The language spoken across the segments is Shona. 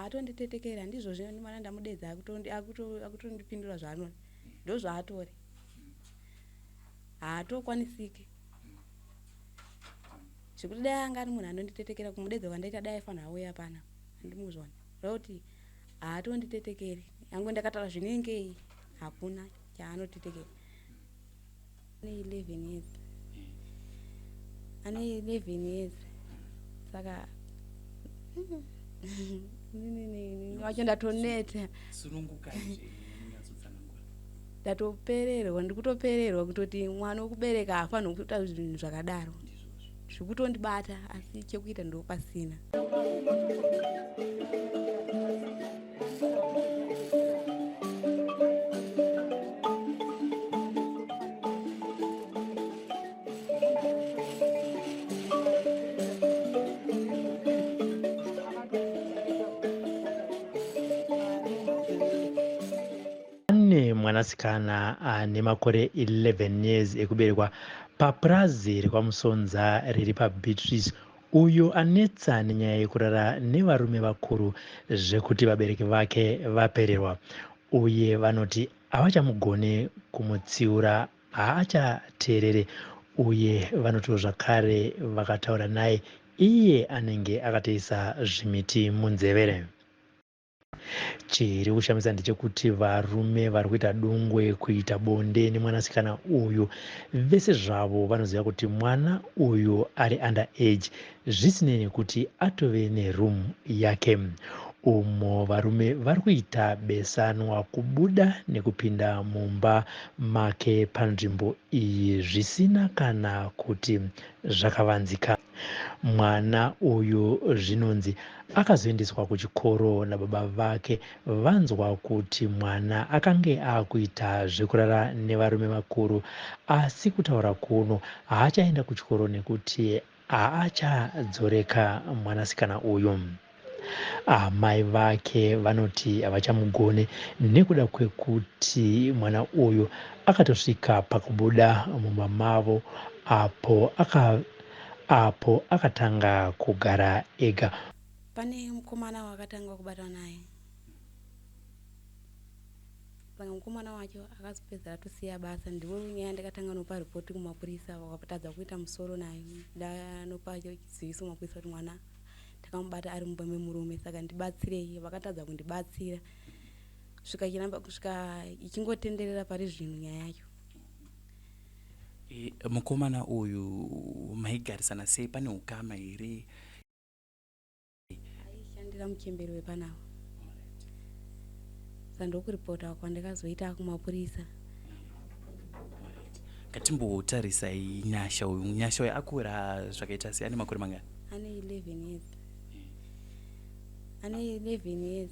Haatonditetekeri, handizvo zvino mwana ndamudedza akutondipindura zvaanoda, ndozvaatori, haatokwanisiki zvekuti dai anga ari munhu anonditetekera kumudedza kwandaita dai aifanira auya pana andimuzvona kuti haatonditetekeri yangu ndakataura zvinengei hakuna chaanotetekera. Ane 11 years, ane 11 years, saka wacho ndatoneta, ndatopererwa, ndikutopererwa kutoti mwana wekubereka haafanirwi kuita zvinhu zvakadaro, zvikutondibata asi chekuita ndopasina. Pane mwanasikana ane makore 11 years ekuberekwa papurazi rekwaMusonza riri paBeatrice uyo anetsa nenyaya yekurara nevarume vakuru zvekuti vabereki vake vapererwa uye vanoti havachamugone kumutsiura, haachateerere uye vanotiwo zvakare vakataura naye iye anenge akatoisa zvimiti munzevere. Chiri kushamisa ndechekuti varume vari kuita dungwe kuita bonde nemwanasikana uyu vese zvavo vanoziva kuti mwana uyu ari under age, zvisinei nekuti atove neroom yake umo varume vari kuita besanwa kubuda nekupinda mumba make panzvimbo iyi zvisina kana kuti zvakavanzika. Mwana uyu zvinonzi akazoendeswa kuchikoro nababa vake vanzwa kuti mwana akange akuita zvekurara nevarume vakuru, asi kutaura kuno haachaenda kuchikoro nekuti haachadzoreka mwanasikana uyu. Amai vake vanoti havachamugone nekuda kwekuti mwana uyu akatosvika pakubuda mumba mavo apo aka apo akatanga kugara ega. Pane mukomana wakatanga kubatwa naye, saka mukomana wacho akazopedza atosiya basa. Ndiwo nyaya ndakatanga nopa ripoti kumapurisa, vakatadza kuita musoro nayo. Ndanopa chiziviso kumapurisa kuti mwana takamubata ari mumba memurume, saka ndibatsirei. Vakatadza kundibatsira kusvika ichiramba kusvika ichingotenderera pari zvino nyaya yacho. E, mukomana uyu maigarisana sei? Pane ukama here? Aishandira muchemberi wepanapa, saka ndokuripota kwandakazoita kumapurisa. Ngatimbotarisai Nyasha uyu. Nyasha uyu akura zvakaita sei? Ane makore mangani? Ane 11 years, ane 11 years,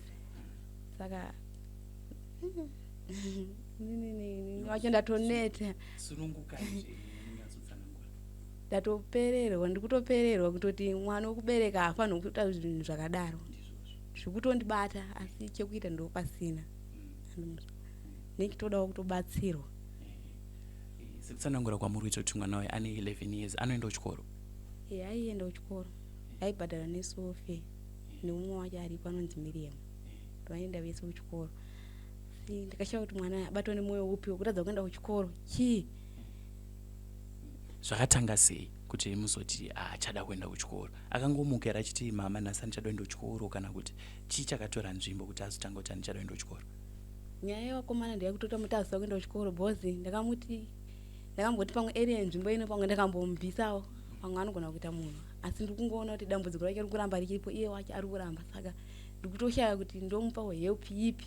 saka wacho ndatoneta, ndatopererwa, ndikutopererwa kutoti mwana wekubereka haafanirwi kuita zvinhu zvakadaro, zvikutondibata asi chekuita ndopasina, nechitodawo kutobatsirwa. Sekutsanangura kwamuri kuita kuti mwana uyu ane 11 years, anoenda kuchikoro? E, aienda kuchikoro, aibhadhara nesofe neumwe wacho aripo anonzi Miriam, vaenda vese kuchikoro. Asi ndakashaya kuti mwana abatwa nemwoyo upi wekutadza kuenda kuchikoro, chii? Zvakatanga sei kuti muzoti haachada kuenda kuchikoro? Akangomuka here achiti, "Mama, nhasi handichada kuenda kuchikoro," kana kuti chii chakatora nzvimbo kuti azotanga kuti handichada kuenda kuchikoro? Nyaya yevakomana ndeyekutota mutazisa kuenda kuchikoro bhozi. Ndakamuti, ndakamboti pamwe area yenzvimbo ino pamwe ndakambomubvisawo, pamwe anogona kuita munhu, asi ndikungoona kuti dambudziko rake riri kuramba richiripo, iye wacho ari kuramba, saka ndikutoshaya kuti ndomupawo help ipi.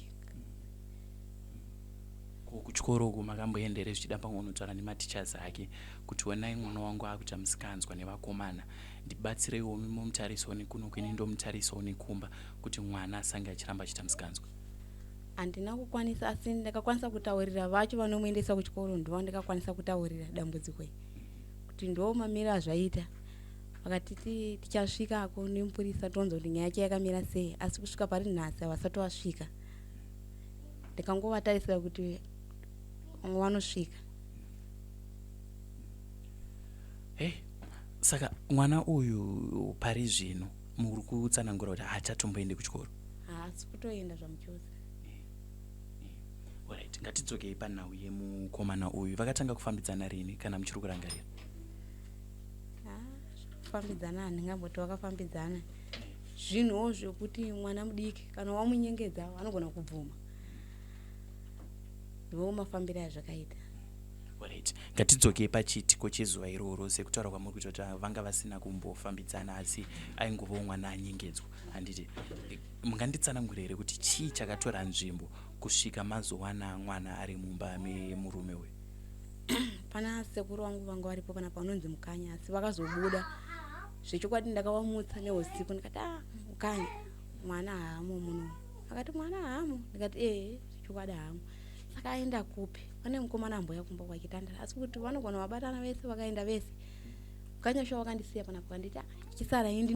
Ko kuchikoro uku makamboenda here zvichida pamwe unotaura nematichers ake kuti, "Onai, mwana wangu akuita musikanzwa nevakomana, ndibatsireiwo mumutarisawo nekuno, kuini ndomutarisawo nekumba kuti mwana asange achiramba achiita musikanzwa"? Handina kukwanisa, asi ndakakwanisa kutaurira vacho vanomuendesa kuchikoro. Ndova ndakakwanisa kutaurira dambudziko iri kuti ndo mamiro azvaita. Vakatiti tichasvikako nemupurisa tonzwa kuti nyaya yacho yakamira sei, asi kusvika pari nhasi havasati vasvika. Ndikangovatarisira kuti vamwe vanosvika. Hei, saka mwana uyu pari zvino muri kutsanangura kuti haachatomboendi kuchikoro? Haasi kutoenda zvamuchose. Alright, ngatidzokei panhau yemukomana uyu. Vakatanga kufambidzana rini kana muchiri kurangarira? Kufambidzana handingamboti vakafambidzana. Zvinhuwo zvekuti mwana mudiki kana wamunyengedza anogona kubvuma. Ndiwo mafambiro azvakaita. Alright, ngatidzokei pachiitiko chezuva iroro sekutaura kwamuri kuita kuti vanga vasina kumbofambidzana asi aingovawo mwana anyengedzwa handiti. Munganditsanangurira here kuti chii chakatora nzvimbo kusvika mazowana mwana ari mumba memurume uyu? Pana sekuru vangu vanga varipo pana panonzi Mukanya, asi vakazobuda. Zvechokwadi ndakavamutsa neusiku ndikati, ah, Mukanya, mwana haamo muno. Akati mwana haamo, ndikati ee, zvechokwadi haamo. Saka aenda kupi? Pane mukomana amboya kumba kwake tandara, asi kuti vanogona vabatana vese vakaenda vese. Mukanya shuwa vakandisiya panapa, vakanditi ah, chisara indi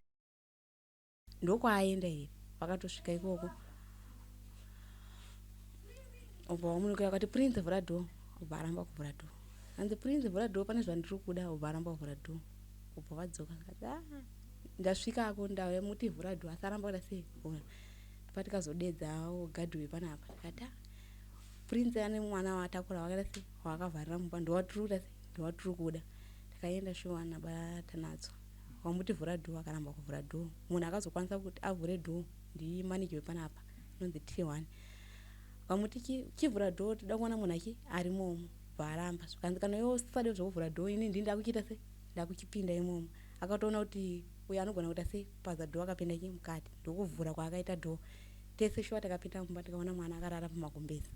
ndokwaaenda here. Vakatosvika ikoko ubva wamunukira vakati Prince vhura door, ubva aramba kuvhura door. Hanzi Prince vhura door, pane zvandiri kuda, ubva aramba kuvhura door. Ubva vadzoka ndikati ah, ndasvikako ndamuti vhura door asi aramba kuita sei kuvhura. Patikazodedzawo gadhi wepanapa ndikati ah, Prince ane mwana waatakura wakaita sei waakavharira mumba, ndowatiri kuita sei ndowatiri kuda. Takaenda shuwa naBaTanatswa, wamuti vhura door akaramba kuvhura door. Munhu akazokwanisa kuti avhure door ndimanager wepanapa anonzi T1. Vakamuti chivhura door toda kuona munhu achi arimomo, bva aramba. Zvikanzi kana iwe usisade zvekuvhura door ini ndini ndakuchiita sei ndakuchipinda imomo. Akatoona kuti uyu anogona kuita sei kupaza door akapinda chi mukati, ndokuvhura kwaakaita door. Tese shuwa takapinda mumba tikaona mwana akarara pamagumbezi.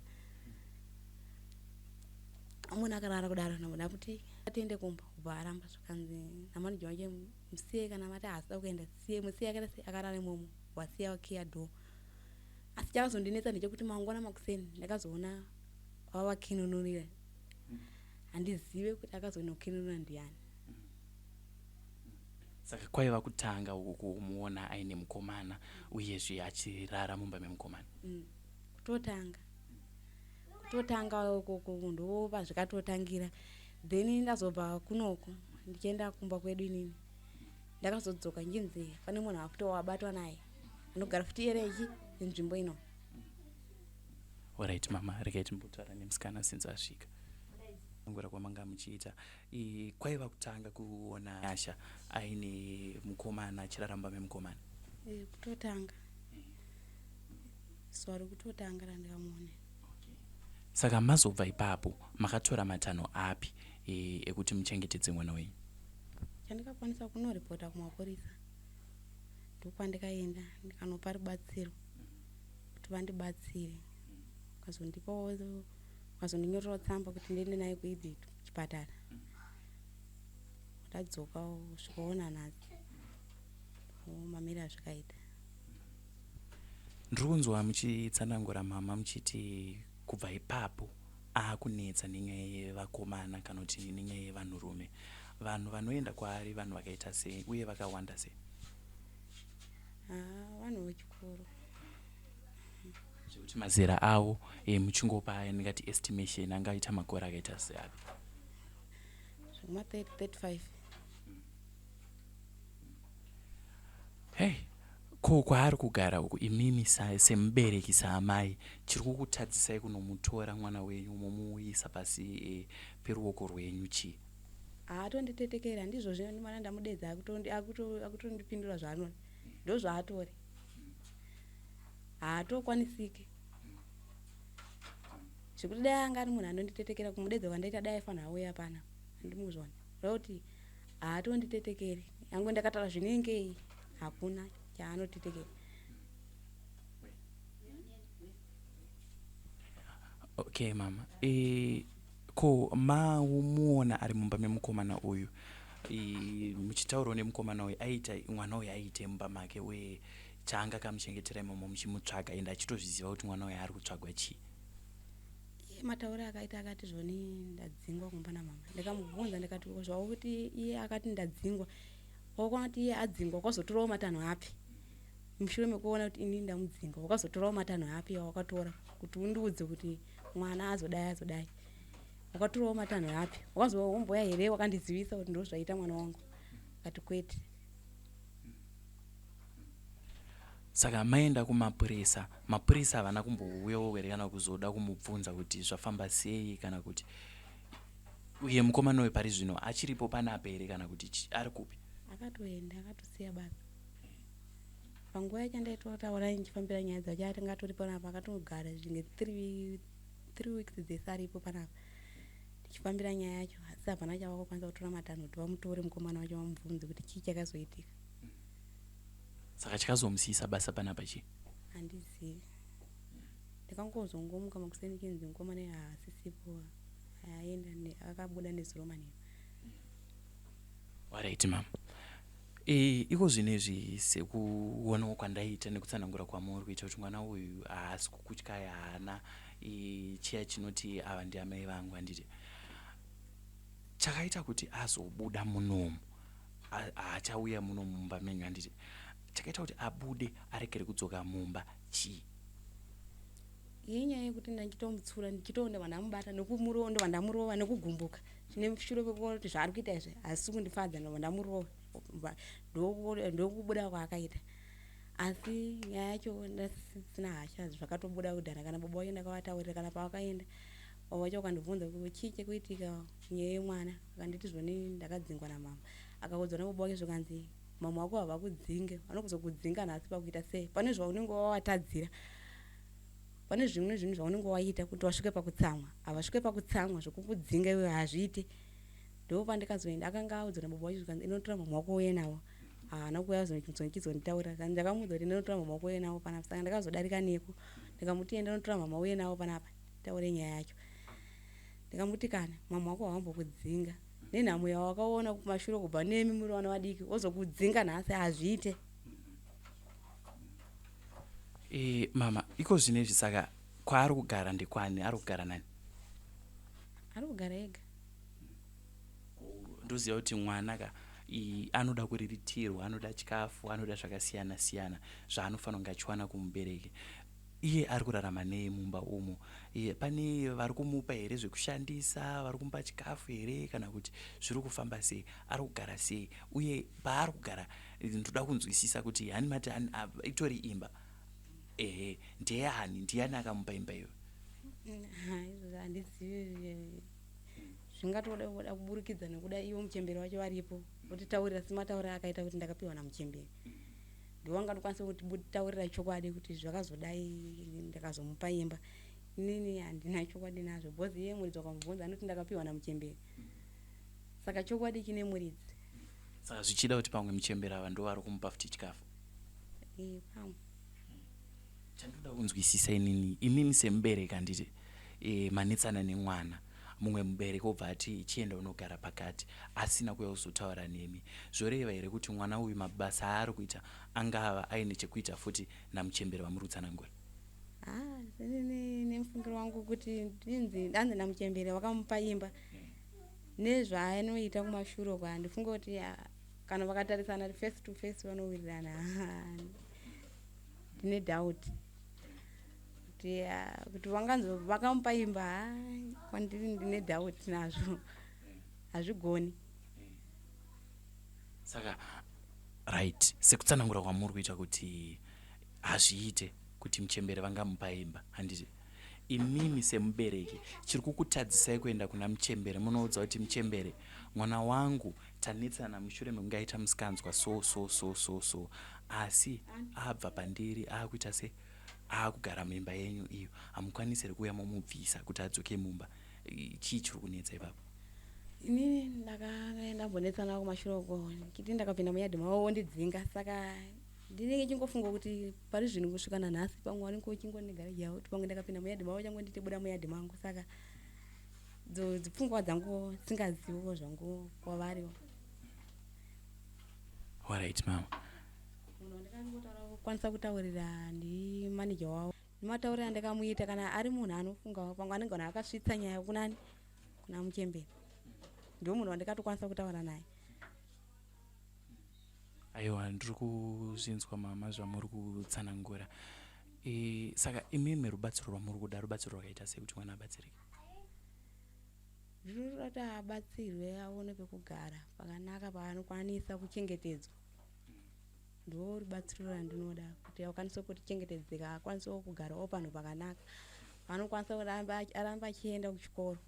Munhu akarara kudaro ndamuda kuti tiende kumba, ubva aramba. Zvikanzi namanager wacho musiye kana mati haasida kuenda siye, musiye akaita sei akarara imomo, wasiya wakiya door. Asi chakazondinetsa ndechekuti mangwana makuseni ndakazoona vavakinunurira. Handizive kuti akazonokinunura ndiani. Saka kwaiva kutanga uku kumuona aine mukomana uyezve achirara mumba memukomana? Kutotanga. Kutotanga ukoko ndo pazvikatotangira. Then ndazobva kunoko ndichienda kumba kwedu inini. Ndakazodzoka nchinzi pane munhu akuti wabatwa naye anogara futi ere ichi nzvimbo ino. Alright mama, regai timbotaura nemusikana since asvika. Ngura kwamanga muchiita kwaiva kutanga kuona Nyasha aine mukomana achirara mumba memukomana? Kutotanga. Zuva rekutotanga randikamuona. Okay. Saka mazobva ipapo makatora matanho api ekuti muchengetedze mwana wenyu? Chandikakwanisa kunoripota kumapurisa, ndokwandikaenda ndikanopa rubatsiro kuti vandibatsire. Vakazondipawo, vakazondinyorerawo tsamba kuti ndiende naye kuEdith kuchipatara. Ndadzoka kusvikaona nhasi mamire azvakaita. Ndiri kunzwa muchitsanangura mama muchiti kubva ipapo aakunetsa nenyaya yevakomana kana kuti nenyaya yevanhurume. Vanhu vanoenda kwaari vanhu vakaita sei uye vakawanda sei? Vanhu vechikuru. Zvekuti mazera avo muchingopa ndingati estimation angaita makore akaita seapi? Zvekuma 30 35. Hey, ko kwaari kugara uku imimi semubereki saamai chiri kukutadzisai kunomutora mwana wenyu momuisa pasi peruoko rwenyu chii? Haatonditetekera, ndizvo zvino mwana ndamudedza akutondipindura zvaanoti ndozvaatori. Haatokwanisiki zvekuti dai anga ari munhu anonditetekera kumudedza kwandaita dai aifanira auya pana andimuzvona kuti haatonditetekeri yangu ndakataura zvinengei hakuna chaanotetekera. Okay mama, ko mamuona ari mumba memukomana uyu, muchitaurawo nemukomana uyu aita mwana uyu aiite mumba make uye chaanga akamuchengetera imomo muchimutsvaga ende achitozviziva kuti mwana uyu ari kutsvagwa chii? Iye matauro akaita akati zvoni ndadzingwa kumba namama. Ndikamubvunza ndikati zvakuti iye akati ndadzingwa, wakaona kuti iye adzingwa wakazotorawo matanho api mushure mekuona kuti ini ndamudzinga, wakazotorawo matanho api awakatora kuti undiudze kuti mwana azodai azodai, wakatorawo matanho api, wakazomboya here wakandizivisa kuti ndozvaita mwana wangu? Akati kwete. Saka maenda kumapurisa, mapurisa havana kumbouyawo here kana kuzoda kumubvunza kuti zvafamba sei kana kuti uye mukomana uyu pari zvino achiripo panapa here kana kuti ari kupi? Akatoenda, akatosiya basa. Panguva yacho yandaitotaura ndichifambira nyaya dzacho akanga atori panapa akatogara zvinge 3 weeks dzese aripo panapa tichifambira nyaya yacho asi hapana chavakakwanisa kutora matanho kuti vamutore mukomana wacho vamubvunze kuti chii chakazoitika. Saka chakazomusiyisa basa panapa chii? Handizivi. Ndakangozongomuka makuseni chinzi mukomana uyu haasisipo aenda akabuda nezuro manheru. Alright mama. E, iko zvino izvi sekuonawo kwandaita nekutsanangura kwamuri kuita kuti mwana uyu haasi kukutyai haana e, chiya chinoti ava ndiamai vangu handiti chakaita kuti azobuda munomu haachauya muno mumba menyu handiti chakaita kuti abude aregere kudzoka mumba chii Inyaya yekuti ndachitomutsura ndichitoona vandamubata nekumurova ndobva ndamurova nekugumbuka zvine shure kwekuona kuti zvaari kuita izvi hazvisi kundifadza ndobva ndamurova ndokubuda kwaakaita asi nyaya yacho ndasisina hasha zvakatobuda kudhara kana baba vacho ndakavataurira kana pavakaenda baba vacho vakandibvunza kuti chii chekuitika nyaya yemwana akanditi zvoni ndakadzingwa namama akaudzwa nababa vake zvikanzi mama wako havakudzinge vanokuzokudzinga nhasi pakuita sei pane zvaunenge wavatadzira Pane zvimwe zvinhu zvaunenge waita kuti wasvike pakutsamwa. Havasvike pakutsamwa zvekukudzinga iwe hazviite. Ndopandikazoenda akanga audzwa nababa wacho zvikanzi inotora mhamha wako uye navo. Haana kuuya kuzonditaurira saka ndakamuudza kuti ndinotora mhamha wako uye navo panapa saka ndakazodarika neko ndikamuti enda unotora mhamha uye navo panapa titaure nyaya yacho. Ndikamuti kana mhamha wako havambokudzinga nenhamo yawakaona kumashure kubva nemi muri vana vadiki wozokudzinga nhasi hazviite. E, mama iko zvino izvi saka kwaari kugara ndekwani ari kugara nani ari kugara ega ndoziva kuti mwana ka anoda kuriritirwa anoda chikafu anoda zvakasiyana siyana zvaanofanira kunge achiwana kumubereki Iye ari kurarama nei mumba umu? Iye pane vari kumupa here zvekushandisa, vari kumupa chikafu here kana kuti zviri kufamba sei? Ari kugara sei? Uye paari kugara ndoda kunzwisisa kuti hani mati itori imba? Ehe, ndeyani? Ndiyani akamupa imba iyoyo? Izvozvo handizivi zvingatoda kuda kuburikidza nekuda ivo muchembere wacho varipo votitaurira sematauriro akaita kuti ndakapiwa namuchembere. Ndiwo angatokwanisa kutitaurira chokwadi kuti zvakazodai ndakazomupa imba. Inini handina chokwadi nazvo because iye muridzi wakamubvunza anoti ndakapiwa namuchembere. Saka chokwadi chine muridzi. Saka zvichida kuti pamwe muchembere ava ndo vari kumupa futi chikafu? Ee, pamwe. Chandinoda kunzwisisa inini, imimi semubereki handiti e, manetsana nemwana mumwe mubereki obva ati chienda unogara pakati asina kuuya kuzotaura nemi zvoreva here kuti mwana uyu mabasa aari kuita angava aine chekuita futi namuchembere vamuri kutsanangura? Ah, inini nemufungiro wangu kuti ndinzi anzi namuchembere vakamupa imba nezvaanoita kumashure uko handifunge kuti ah, kana vakatarisana face to face vanowirirana ndine doubt kuti ah, kuti vanganzi vakamupa imba ah, kwandiri ndine doubt nazvo hazvigoni saka right sekutsanangura kwamuri kuita kuti hazviite kuti muchembere vangamupa imba handiti imimi semubereki chiri kukutadzisai kuenda kuna muchembere munoudza kuti muchembere mwana wangu Tanetsana mushure mekunge aita musikanzwa so so so so so asi abva pandiri akuita se akugara muimba yenyu iyo hamukwanisi here kuuya momubvisa kuti adzoke mumba chii chiri kunetsa ipapo Inini ndakanga ndambonetsana kumashure uko ndichiti ndakapinda muyadhi mavo vondidzinga saka ndinenge chingofunga kuti pari zvino kusvika nanhasi pamwe vanenge vachingondigareji yavo kuti pamwe ndakapinda muyadhi mavo vachangonditi buda muyadhi mangu saka dzipfungwa dzangu singaziviwo zvangu kwavari. Alright mama. Munhu wandikangotaura kukwanisa kutaurira ndi manager wavo. Nematauriro andakamuita kana ari munhu anofunga pamwe anenge vanhu akasvitsa nyaya kunani kuna muchembere. Ndiwo munhu wandikatokwanisa kutaura naye. Aiwa ndiri kuzvinzwa mama zvamuri kutsanangura. E, saka imimi rubatsiro rwamuri kuda rubatsiro rwakaita sei kuti mwana abatsirike? Ndinoda kuti abatsirwe aone pekugara pakanaka paanokwanisa kuchengetedzwa. Ndo rubatsiro randinoda kuti akwanise kuchengetedzeka, akwanisewo kugarawo panhu pakanaka, anokwanisa kuramba aramba achienda kuchikoro,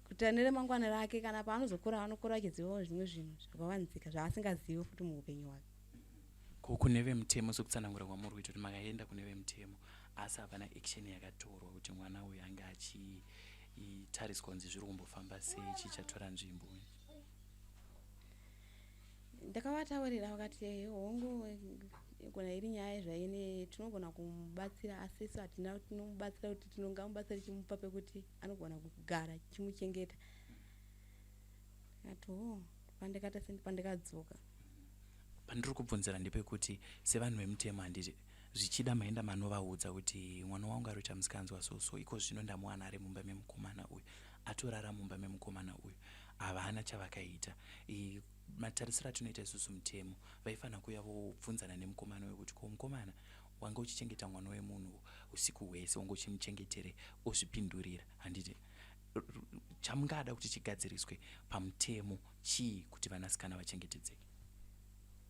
kuitira neremangwana rake. Kana paanozokura, anokura achizivawo zvimwe zvinhu zvakavanzika zvaasingazivi futi muupenyu hwake. Ko kune vemutemo, sekutsanangura kwamuri kuita kuti makaenda kune vemutemo asi hapana action yakatorwa kuti mwana uyu ange achitariswa kunzi zviri kumbofamba sei, chichatora nzvimbo? Ndakavataurira, vakati hongu, gona iri nyaya zvaine tinogona kumubatsira, asi isu hatina tinomubatsira kuti tinongamubatsira tichimupa pekuti anogona kugara tichimuchengeta. Ndikati ho, pandikaita pandikadzoka. Pandiri kubvunzira ndepekuti sevanhu vemutemo, handiti zvichida maenda manovaudza kuti mwana wangu ari kuita musikanzwa, so iko zvino ndamuwana ari mumba memukomana uyu, atorara mumba memukomana uyu, havana chavakaita? Matarisiro atinoita isusu mutemo, vaifanira kuuya vobvunzana nemukomana uyu kuti ko mukomana wanga uchichengeta mwana wemunhu usiku hwese, wanga uchimuchengetere, ozvipindurira, handiti? Chamungada kuti chigadziriswe pamutemo chii kuti vanasikana vachengetedzeke?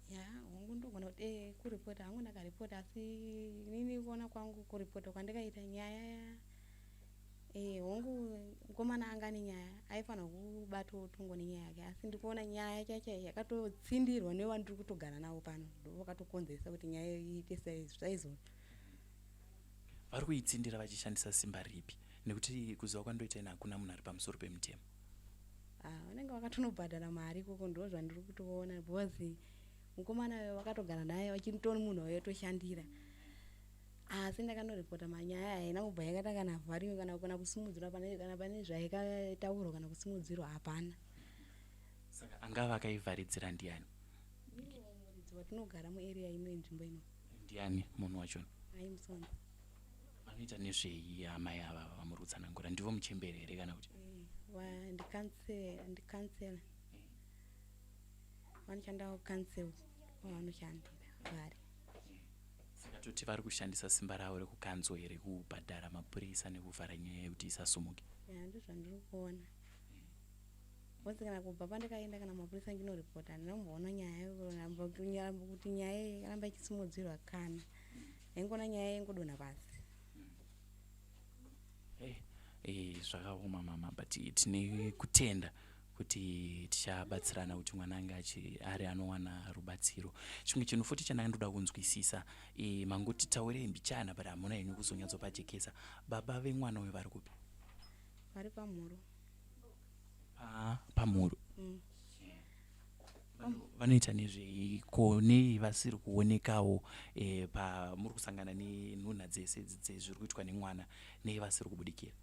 Ya, hongu, ndogona kuti kuripota hangu ndakaripota, asi inini kuona kwangu kuripota kwandikaita nyaya, hongu, mukomana anga ane nyaya, aifanira kubatwa utongo nenyaya yake, asi ndikuona nyaya chaicho yakatotsindirwa nevandiri kutogara navo pano, ndo vakatokonzeresa kuti nyaya iite saizvozvo. Vari kuitsindira vachishandisa simba ripi? Nekuti kuziva kwandoita ine, hakuna munhu ari pamusoro pemutemo. Ah, vanenge vakatonobhadhara mari ikoko, ndo zvandiri kutoona, because mukomana uyo vakatogara naye vachitori munhu waitoshandira, asi ndakanoripota manyaya haina kubva yakaita kana vhario kana kusimudzirwa pane kana pane zvaikataurwa kana kusimudzirwa hapana. Saka angava akaivharidzira ndiani? Muridzi watinogara muarea ino, yenzvimbo ino. Ndiani munhu wachona? Mai Musonzi. Vanoita nezvei amai ava vamuri kutsanangura? Ndivo muchembere here kana kuti? Ndicouncillor, vanoshanda kucouncil kwavanoshandira vari. Saka toti vari kushandisa simba ravo rekukanzuru here kubhadhara mapurisa nekuvhara nyaya yekuti isasumuke? Ya, ndozvandiri kuona, because kana kubva pandikaenda kana mapurisa ndinoripota, ndinomboona nyaya kuti nyaya iyi yaramba ichisimudzirwa, kana ndaingoona nyaya ingodonha pasi. Zvakaoma mama, but tine kutenda kuti tichabatsirana kuti mwana ange ari anowana rubatsiro. Chimwe chinhu futi chandandoda kunzwisisa, mangoti taurei mbichana but hamuna henyu kuzonyatsopajekesa, baba vemwana uyu vari kupi? Vari pamhuru. Pamhuru? Mm. Vanoita nezvei? Ko nei vasiri kuonekawo pamuri kusangana nenhunha dzese dzezviri kuitwa nemwana? Nei vasiri kubudikira?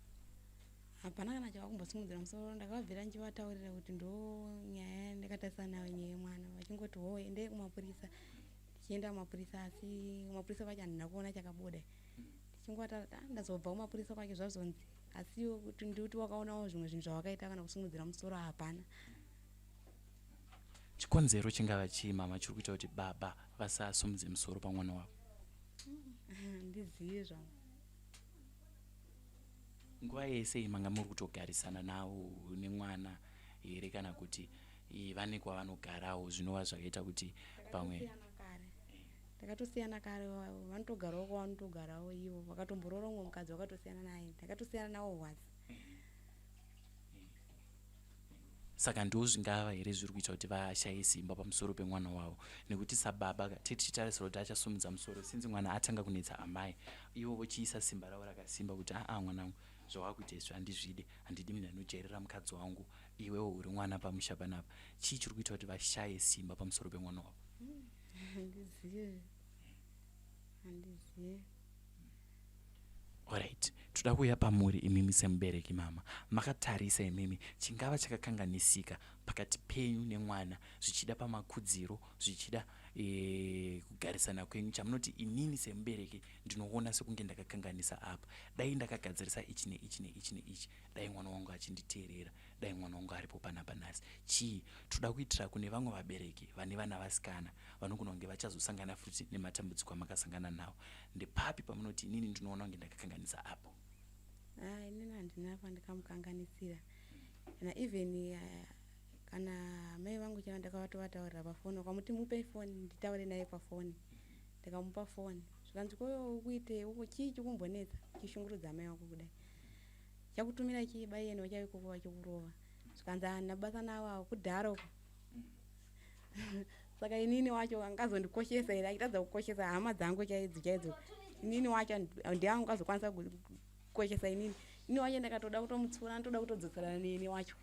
Hapana kana chavakumbosimudzira musoro. Ndakavabvira ndichivataurira kuti ndo nyaya ndakatarisana nayo, nyaya yemwana, vachingoti ho, endei kumapurisa. Tichienda kumapurisa, asi kumapurisa kwacho handina kuona chakabuda. Tichingovataura kuti, "Ah, ndazobva kumapurisa kwacho zvazonzi," asi iwo kuti ndikuti wakaonawo zvimwe zvinhu zvawakaita kana kusimudzira musoro hapana. Chikonzero chingava chii, mama, chiri kuita kuti baba vasasumudze musoro pamwana wavo? Handizivi zvangu. Nguva yese iyi manga muri kutogarisana navo nemwana here, kana kuti vane kwavanogarawo, zvinova zvakaita kuti pamwe? Takatosiyana kare, takatosiyana kare. Vanotogarawo kwavanotogarawo ivo, vakatomboroora umwe mukadzi, vakatosiyana naye, ndakatosiyana navo hwasi. Saka ndo zvingava here zviri kuita kuti vashaye simba pamusoro pemwana wavo? Nekuti sababa tichitarisira kuti achasumudza musoro sinzi mwana atanga kunetsa amai, ivo vochiisa simba ravo rakasimba kuti aa, mwanangu, zvawakuita izvi handizvide, handidi munhu anojairira mukadzi wangu, iwewo uri mwana pamusha panapa. Chii chiri kuita kuti vashaye simba pamusoro pemwana wavo? Handizivi, handizivi. Alright, toda kuuya pamuri imimi semubereki, mama. Makatarisa imimi, chingava chakakanganisika pakati penyu nemwana, zvichida pamakudziro, zvichida kugarisana kwenyu, chamunoti inini semubereki ndinoona sekunge ndakakanganisa apa, dai ndakagadzirisa ichi neichi neichi neichi, dai mwana wangu achinditeerera, dai mwana wangu aripo panapa nhasi, chii? Toda kuitira kune vamwe vabereki vane vana vasikana vanogona kunge vachazosangana futi nematambudziko amakasangana nawo. Ndepapi pamunoti inini ndinoona kunge ndakakanganisa apo? Ah, inini handina pandikamukanganisira, kana even. Kana mai vangu chaivo ndakavatovataurira pafoni, vakamuti mupe foni nditaure naye pafoni. Ndikamupa foni, zvikanzi koiwe ukuitei, chii chikumbonetsa chishungurudza mai vako kudai? Chakutumira chii baiyeni vachaikupa vachikurova? Zvikanzi handina basa navo avo, kudhara uko. Saka inini wacho angazondikoshesa here achitadza kukoshesa hama dzangu chaidzo chaidzo? Inini wacho ndiye angazokwanisa kukoshesa inini? Ini wacho ndakatoda kutomutsiura, anotoda kutodzoserana neni wacho.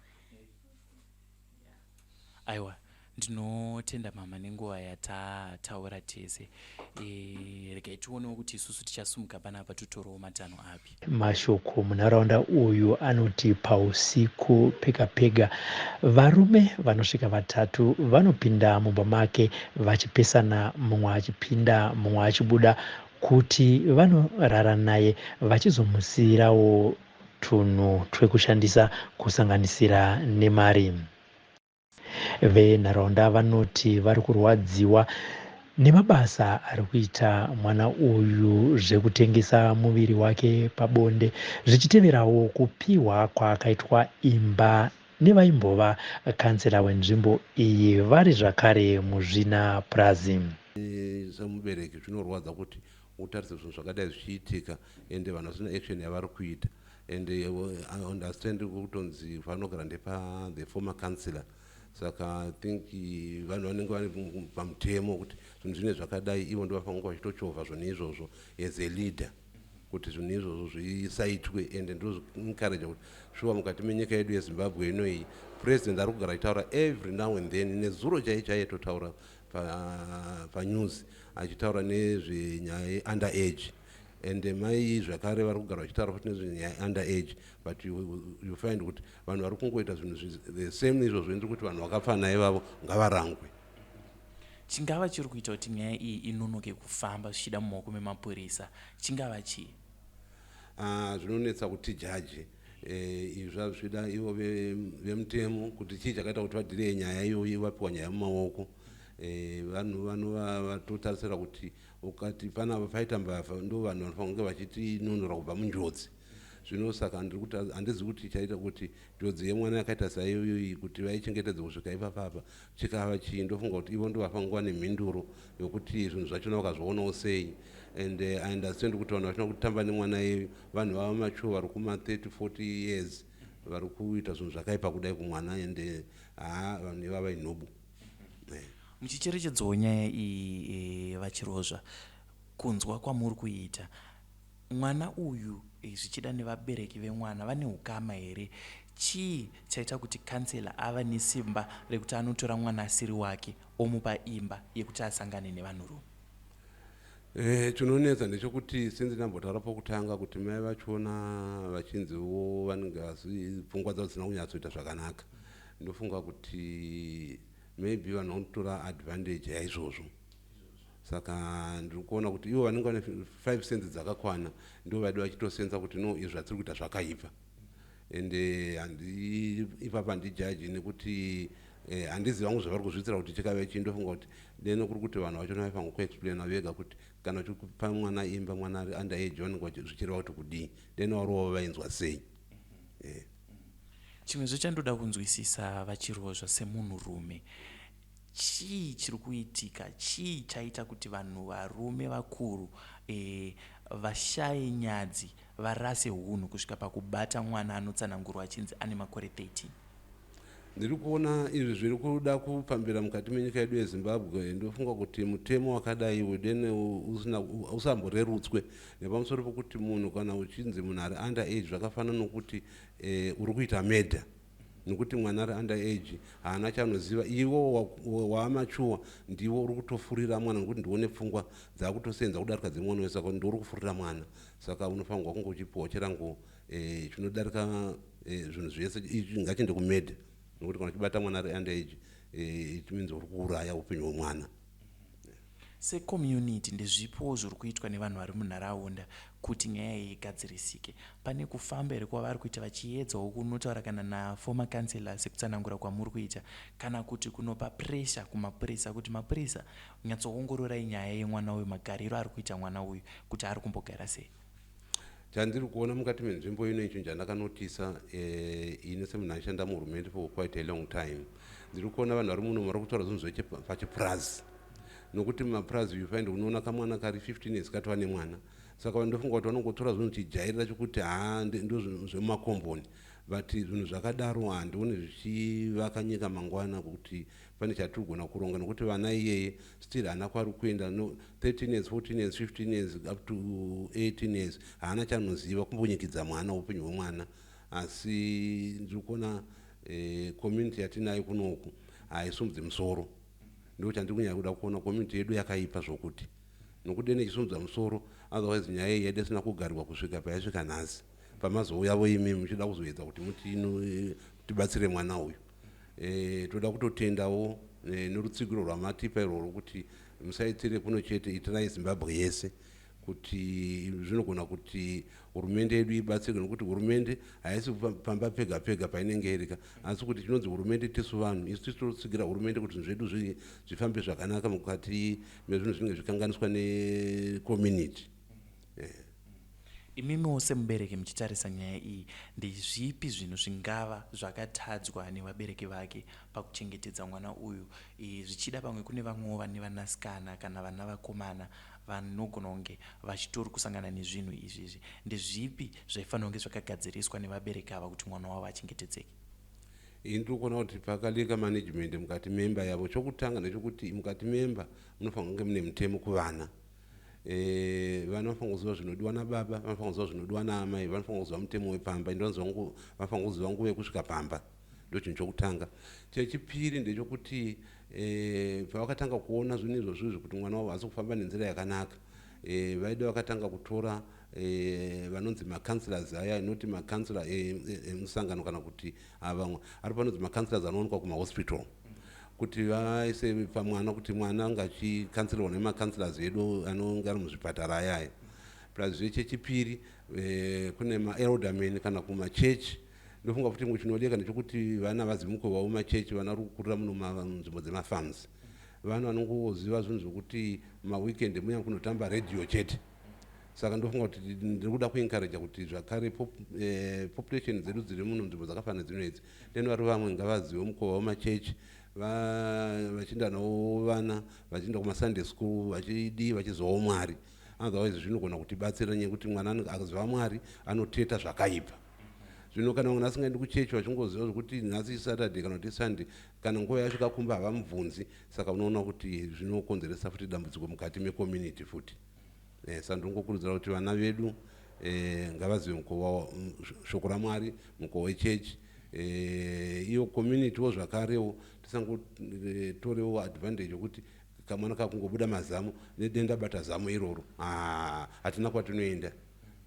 Aiwa, ndinotenda mama nenguva yatataura tese. Regai tionewo kuti isusu tichasumuka panapa totorawo matanho api. Mashoko munharaunda uyu anoti pausiku pega pega varume vanosvika vatatu vanopinda mumba make vachipesana, mumwe achipinda mumwe achibuda, kuti vanorara naye vachizomusiyirawo tunhu twekushandisa kusanganisira nemari. Venharaunda vanoti vari kurwadziwa nemabasa ari kuita mwana uyu zvekutengesa muviri wake pabonde, zvichiteverawo kupiwa kwaakaitwa imba nevaimbova kansela wenzvimbo iyi vari zvakare muzvina purazi. Semubereki zvinorwadza kuti utarise zvinhu zvakadai zvichiitika ende vanhu vasina action yavari kuita. And I understand kutonzi vanogara ndepa the former councillor, saka I think vanhu vanenge vari pamutemo kuti zvinhu zvine zvakadai, ivo ndo vafanira kunge vachitochovha zvinhu izvozvo as a leader kuti zvinhu izvozvo zvisaitwe. Ende ndozviencourage kuti shuwa mukati menyika yedu yeZimbabwe inoiyi, president ari kugara achitaura every now and then, nezuro chai chaiye totaura panews achitaura nezvenyaya yeunder age, and mai zvakare vari kugara vachitaura futi nezvenyaya yeunder age, but you find kuti vanhu vari kungoita zvinhu the same izvozvo. Ndiri kuti vanhu vakafana ivavo ngavarangwe. Chingava chiri kuita kuti nyaya iyi inonoke kufamba zvichida mumaoko memapurisa chingava chii? Zvinonetsa kuti jaji izvi zvazvida ivo vemutemo kuti chii chakaita kuti vadhireye nyaya iyoyi vapiwa nyaya mumaoko. Vanhu vanova vatotarisira kuti ukati panapa paita mbavha, ndo vanhu vanofanira kunge vachitinunura kubva munjodzi. Zvino saka ndiri kuti handizivi kuti chaita kuti njodzi yemwana yakaita saiyoyi kuti vaichengetedze kusvika ipapapa chikava chii. Ndofunga kuti ivo ndo vafanira kuva nemhinduro yokuti zvinhu zvachona vakazvionawo sei. And I understand kuti vanhu vachina kutamba nemwana iyeyu, vanhu vava mature, vari kuma 30 40 years, vari kuita zvinhu zvakaipa kudai kumwana, and haa, vanhu ivava inhubu. Muchicherechedzawo nyaya iyi, VaChirozva, kunzwa kwamuri kuita mwana uyu, zvichida nevabereki vemwana vane ukama here? Chii chaita kuti kansela ava nesimba rekuti anotora mwana asiri wake omupa imba yekuti asangane nevanhurume? Chinonetsa ndechekuti sinzi ndambotaura pokutanga kuti mai vachona vachinziwo vanenge vasi pfungwa dzavo dzisina kunyatsoita zvakanaka. Ndofunga kuti maybe vanhu vanotora advantage yaizvozvo. Saka ndiri kuona kuti ivo vanenge vane 5 cents dzakakwana ndo vadi vachitosenza kuti no, izvi zvatiri kuita zvakaipa. Ende handi ipapa handijaji nekuti handizivi vangu zvavari kuzviitira kuti chikave chii. Ndofunga kuti deno kuri kuti vanhu vachona vaifanira kuexplaina vega kuti kana uchikupa mwana imba, mwana ari under age, vanenge zvichireva kuti kudii, deno variwo vainzwa sei. Chimwezve chandoda kunzwisisa, VaChirozva, semunhurume, chii chiri kuitika? Chii chaita kuti vanhu varume vakuru vashaye nyadzi, varase unhu kusvika pakubata mwana anotsanangurwa achinzi ane makore 13? Ndiri kuona izvi zviri kuda kupambira mukati menyika yedu yeZimbabwe. Ndofunga kuti mutemo wakadai wedene usamborerutswe nepamusoro pokuti munhu kana uchinzi munhu ari under age, zvakafanana nokuti uri kuita murder, nekuti mwana ari under age haana chaanoziva. Iwo waamature ndiwo uri kutofurira mwana, nekuti ndiwo pfungwa dzakutosenza kudarika dzemwana wese, saka ndiwo uri kufurira mwana. Saka unofanirwa kunge uchipiwa chirango chinodarika zvinhu zvese. Ngachiende kumurder, nekuti kana uchibata mwana ari under age, it means uri kuuraya upenyu hwemwana. Secommunity, ndezvipowo zviri kuitwa nevanhu vari munharaunda kuti nyaya iyi igadzirisike? Pane kufamba here kwavari kuita vachiedzawo kunotaura kana naformer councillor sekutsanangura kwamuri kuita, kana kuti kunopa pressure kumapurisa kuti mapurisa nyatsoongororai nyaya yemwana uyu, magariro ari kuita mwana uyu, kuti ari kumbogara sei? Chandiri kuona mukati menzvimbo ino, icho chandakanotisa ini semunhu aishanda muhurumende for quite a long time, ndiri kuona vanhu vari muno vari kutaura zvinhu zvepachipurazi, nokuti mumapurazi you find unoona kamwana kari 15 years katova nemwana. Saka ndofunga kuti vanongotora zvinhu chijairira chokuti ha, ndo zvemumakomboni, but zvinhu zvakadaro handioni zvichivaka nyika mangwana, kuti pane chatiri kugona kuronga, nokuti vana iyeye still haana kwari kuenda. No, 13 years, 14 years, 15 years, up to 18 years, haana chanoziva kumbonyikidza mwana, upenyu hwemwana. Asi ndiri kuona community yatinayo kunoku haisumudzi musoro. Ndo chandiri kunyanya kuda kuona, community yedu yakaipa zvokuti, nokuti dene ichisumudza musoro, otherwise nyaya iyi yaida isina kugarirwa kusvika payasvika nhasi, pamazouyavo imi muchida kuzoedza kuti muti tibatsire mwana uyu. Toda kutotendawo nerutsigiro rwamatipa irworwo, kuti musaitire kuno chete, itirai Zimbabwe yese, kuti zvinogona kuti hurumende yedu ibatsirwe, nokuti hurumende haisi pamba pega pega painenge irika, asi kuti chinonzi hurumende tisu vanhu. Isu tisu totsigira hurumende kuti zvinhu zvedu zvifambe zvakanaka mukati mezvinhu zvinenge zvikanganiswa necommunity. Imimiwo semubereki, muchitarisa nyaya iyi, ndezvipi zvinhu zvingava zvakatadzwa nevabereki vake pakuchengetedza mwana uyu? Zvichida pamwe kune vamwewo vane vanasikana kana vana vakomana vanogona kunge vachitori kusangana nezvinhu izvizvi. Ndezvipi zvaifanira kunge zvakagadziriswa nevabereki ava kuti mwana wavo achengetedzeke? Ini ndiri kuona kuti pakaleka management mukati memba yavo. Chokutanga ndechekuti mukati memba munofanira kunge mune mutemo kuvana. Vana vanofanira kuziva zvinodiwa nababa, vanofanira kuziva zvinodiwa naamai, vanofanira kuziva mutemo wepamba, ende vanofanira kuziva nguva yekusvika pamba. Ndo chinhu chokutanga. Chechipiri ndechekuti pavakatanga kuona zvinhu izvozvo kuti mwana wavo haasi kufamba nenzira yakanaka, vaida vakatanga kutora vanonzi macounsellors aya, inoti macounsellor emusangano kana kuti vamwe ari panonzi macounsellors anowanikwa kumahospital, kuti vaise pamwana, kuti mwana anga achicounselwa nemacounsellors edu anonge ari muzvipatara ayaya. Plus zvechechipiri, kune maeldermen kana kumachechi. Ndofunga kuti chimwe chinodeka ndechekuti vana vazivi mukova wemachechi. Vana vari kukurira muno munzvimbo dzemafarms, vana vanongoziva zvinhu zvokuti maweekend muya kunotamba redhiyo chete. Saka ndofunga kuti ndiri kuda kuencouraja kuti zvakare population dzedu dziri muno nzvimbo dzakafanana dzino idzi, then vari vamwe ngavazive mukova wemachechi, vachienda navo vana, vachienda kumasunday school, vachidii, vachizovawo Mwari. Otherwise zvinogona kutibatsira, nyaya mwana akaziva Mwari anoteta zvakaipa. Zvino kana munhu asingaendi kuchechi, vachingoziva zvokuti nhasi Saturday kana kuti Sunday, kana nguva yasvika kumba havamubvunzi. Saka unoona kuti zvinokonzeresa futi dambudziko mukati mecommunity futi. Saka ndingokurudzira kuti vana vedu ngavazive mukova shoko raMwari, mukova wechechi. Iyo communitywo zvakarewo, tisangotorewo advantage yokuti kamwana kakungobuda mazamu, nedenda bata zamu iroro, hatina kwatinoenda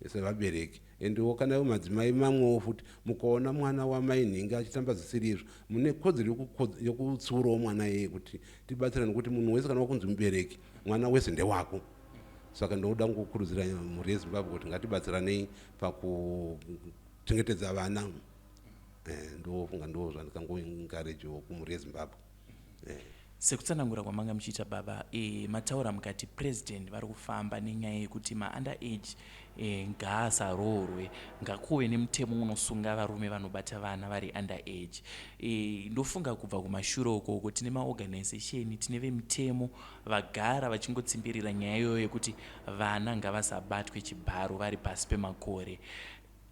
sevabereki. Endewo kana ivo madzimai mamwewo futi, mukaona mwana wamai nhingi achitamba zvisiri izvo, mune kodzero yekutsiurawo mwana iyeye, kuti tibatsirane, nekuti munhu wese kana wakunzi mubereki, mwana wese ndewako. Saka ndoda kungokurudzira mhuri yeZimbabwe kuti ngatibatsiranei pakuchengetedza vana. Ndofunga ndo zvandikangoencouragewo kumhuri yeZimbabwe. Sekutsanangura kwamanga muchiita baba, mataura mukati president vari kufamba nenyaya yekuti maunder age ngaasaroorwe, ngakuve nemutemo unosunga varume vanobata vana vari under age. Ndofunga kubva kumashure ukoko tine maorganization, tine vemitemo vagara vachingotsimbirira nyaya iyoyo yekuti vana ngavasabatwe chibharo vari pasi pemakore.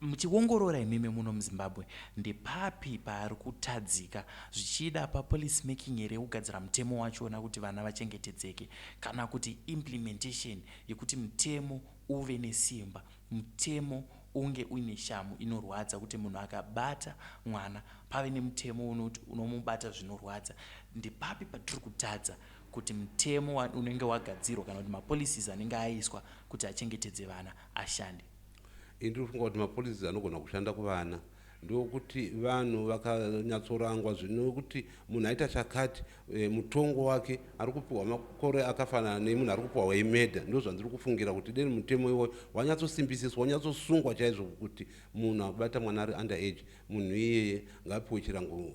Muchiongorora imimi muno muZimbabwe, ndepapi paari kutadzika? Zvichida papolicy making here, kugadzira mutemo wachona kuti vana vachengetedzeke, kana kuti implementation yekuti mutemo uve nesimba, mutemo unge uine shamu inorwadza, kuti munhu akabata mwana pave nemutemo unoti unomubata zvinorwadza? Ndepapi patiri kutadza kuti mutemo unenge wagadzirwa kana kuti mapolicies anenge aiswa kuti achengetedze vana ashande? Ini ndiri kufunga kuti mapolicies anogona kushanda kuvana ndokuti vanhu vakanyatsorangwa zvinokuti munhu aita chakati, mutongo wake ari kupiwa makore akafanana nemunhu ari kupiwa wemurder. Ndo zvandiri kufungira kuti deni mutemo iwoyo wanyatsosimbisiswa, wanyatsosungwa chaizvo, kuti munhu akubata mwana ari under age, munhu iyeye ngaapiwe chirango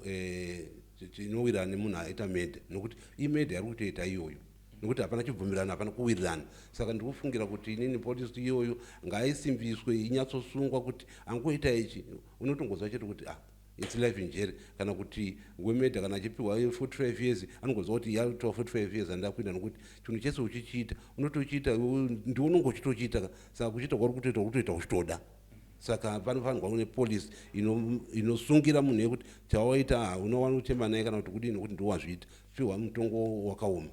chinowirana nemunhu aita murder, nokuti imurder yari kutoita iyoyo. Nekuti hapana chibvumirano, hapana kuwirirana. Saka ndiri kufungira kuti inini polisi iyoyo ngaisimbiswe, inyatsosungwa kuti angoita ichi unotongoziva chete kuti ah, it's life in jail, kana kuti wemedha kana achipiwa 45 years anongoziva kuti yatova 45 years andida kuita, nokuti chinhu chese uchichiita unotochiita ndiwe unonge uchitochiita. Saka kuchiita kwauri kutoita, uri kutoita uchitoda. Saka panofanirwa kune polisi inosungira munhu yekuti chawaita unowana kuchema naye kana kuti kudini, nokuti ndiwo wazviita, piwa mutongo wakaoma.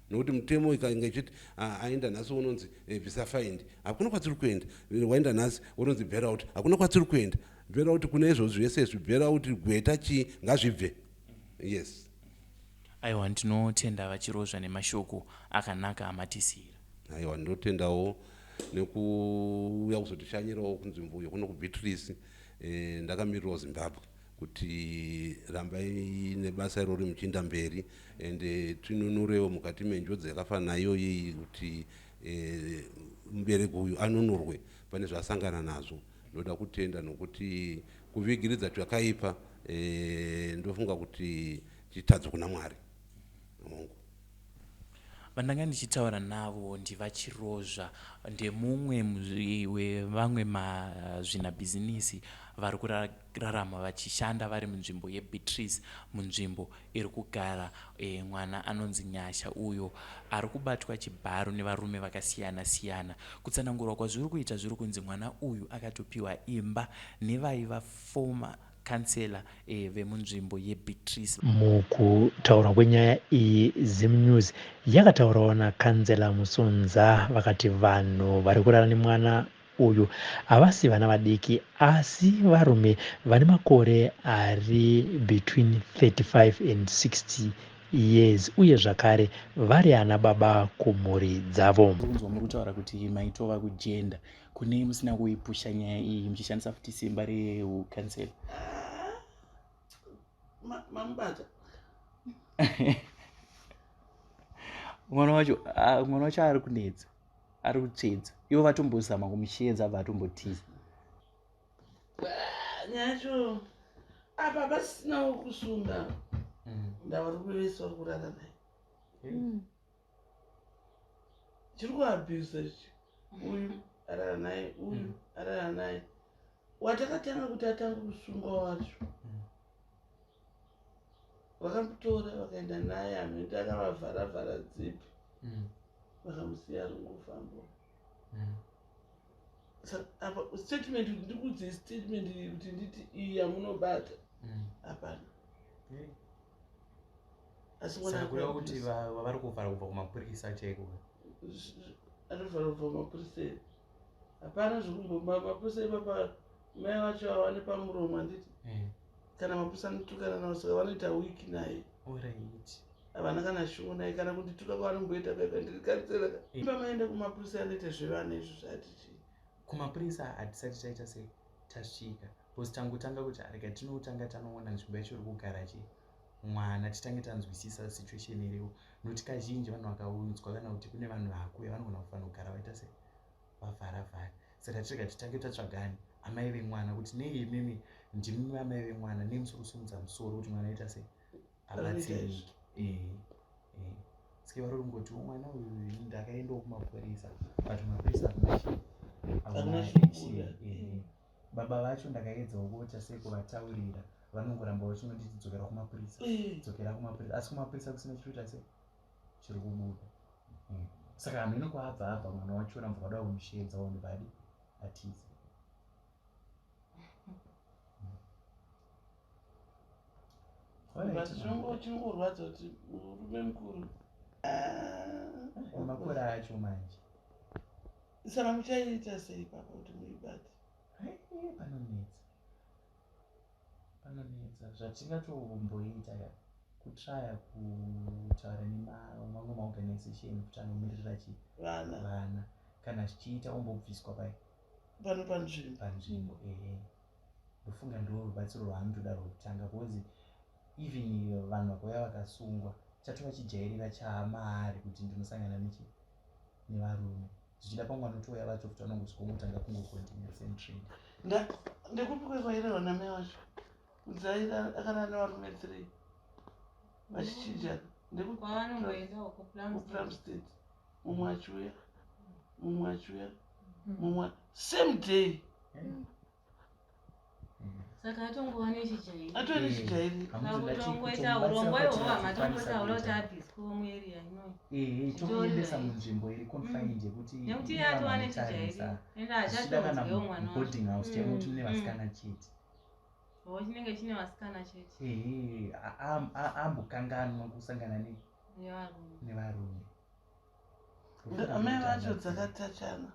Nokuti mutemo ikange ichiti aenda nhasi unonzi bvisa faindi, hakuna kwatiri kuenda. Waenda nhasi unonzi bail out, hakuna kwatiri kuenda. Bail out kune izvozvo zvese izvi, bail out, gweta, chii, ngazvibve. Yes. Aiwa, ndinotenda VaChirozva nemashoko akanaka amatisiyira. Aiwa, ndinotendawo nekuuya kuzotishanyirawo kunzvimbo iyo kuno kuBeatrice. Ndakamirirawo Zimbabwe kuti rambai nebasa irori muchienda mberi, ende tinunurewo mukati menjodzi yakafanana iyoyi, kuti mubereki uyu anunurwe pane zvaasangana nazvo. Ndoda kutenda nokuti kuvigiridza twakaipa, ndofunga kuti chitadzo kuna Mwari. Hongu. Vandanga ndichitaura navo ndiVaChirozva, ndemumwe wevamwe mazvinabhizinisi vari kurarama vachishanda vari munzvimbo yeBeatrice, munzvimbo iri kugara mwana anonzi Nyasha, uyo ari kubatwa chibharo nevarume vakasiyana siyana. Kutsanangurwa kwazviri kuita, zviri kunzi mwana uyu akatopiwa imba nevaiva former kansela vemunzvimbo yeBeatrice. Mukutaurwa kwenyaya iyi, ZimNews yakataurawo nakanzela Musunza, vakati vanhu vari kurara nemwana uyu havasi vana vadiki, asi varume vane makore ari between 35 and 60 years, uye zvakare vari ana baba kumhuri dzavo. Kunzwa muri kutaura kuti maitova kugender, kune musina kuipusha nyaya iyi muchishandisa futi simba reukansela? Mamubata. Mwana wacho, ah, mwana wacho ari kunetsa, ari kutsvedza. Ivo vatombozama kumushedza, abva atombotiza. Nyaya yacho apa pasinawo kusunga, ndavari kuvese vari kurara naye. Chiri kuabhusa ichi, uyu arara naye, uyu arara naye. Watakatanga kuti atange kusungwa wacho, vakamutora vakaenda naye, hamende akavavhara-vhara dzipi, vakamusiya ari kungofamba. Saka apa statement, kuti ndikudze statement iyi, kuti nditi iyi yamunobata, hapana. Asi mwana Saka kureva kuti akuabhusa. Vari kuvhara kubva kumapurisa chaiko? Atovhara kubva kumapurisa here? Hapana zvekumbo mapurisa ipapa, mai vacho havane pamuromo, handiti? Kana mapurisa anotukana navo, saka vanoita wiki naye. Havana kana shungu naye, kana kundituka kwavanomboita kaika ndiri kansela. Pamaenda kumapurisa anoita zvevana izvo zvati chii? Kumapurisa hatisati taita sei, tasvika, because tangotanga kuti rega tinotanga tanoona nzvimbo yacho iri kugara chi mwana, titange tanzwisisa situation iriwo, nokuti kazhinji vanhu vakaunzwa kana kuti kune vanhu vakuya vanogona kufanira kugara vaita sei, vavhara vhara. Saka tirega titange tatsvagani amai vemwana, kuti nei imimi ndimi amai vemwana, nei musiri kusimudza musoro kuti mwana aita sei, abatsirike? Saka vari kungotiwo mwana uyu ndakaendawo kumapurisa, but mapurisa hakuna chi Hakuna hakuna chinobuda. action. Baba vacho ndakaedzawo kuita sei, kuvataurira, vanongoramba vachingonditi dzokera kumapurisa, dzokera kumapurisa, asi kumapurisa kusina chiri sei, chiri kubuda. Saka hameno kwaabva, abva mwana wacho rambva vada kumushedza wandibadi atize. But chinongorwadza kuti murume mukuru. Makore acho manje. Saka muchaiita sei papa kuti muibate? Panonetsa, panonetsa. Zvatingatomboita ka, kutraya kutaura nemamwe maorganization kuti anomiririra chi vana. Vana, kana zvichiita umbobviswa pai pano panzvimbo. Panzvimbo, ehe. Ndofunga ndo rubatsiro rwaanotoda rwekutanga, because even vanhu vakauya vakasungwa, chatova chijairira chamaari kuti ndinosangana nechi nevarume. Zvichida pamwe vanotouya vacho kuti vanongosvika ungotanga kungocontinue same trend. Ndekupi kwekwairehwa namai vacho kunzi akarara nevarume three vachichinjana? Kwavanongoenda uko Plumstead, mumwe achiuya, mumwe achiuya, mumwe same day. Saka atongova nechijairi. Atova nechijairi. Kutongoita urongwa ihwohwo hamatongotaura kuti abviswewo muarea inoyi. Tomuendesa munzvimbo iri confined yekuti nekuti iye atova nechijairi ende hachatonzwewo mwana wacho. Boarding house chaimo kuti mune vasikana chete. Ho, chinenge chine vasikana chete. Ehe, ambokanganwa kusangana nevarume. Nevarume. Amai vacho dzakatachana.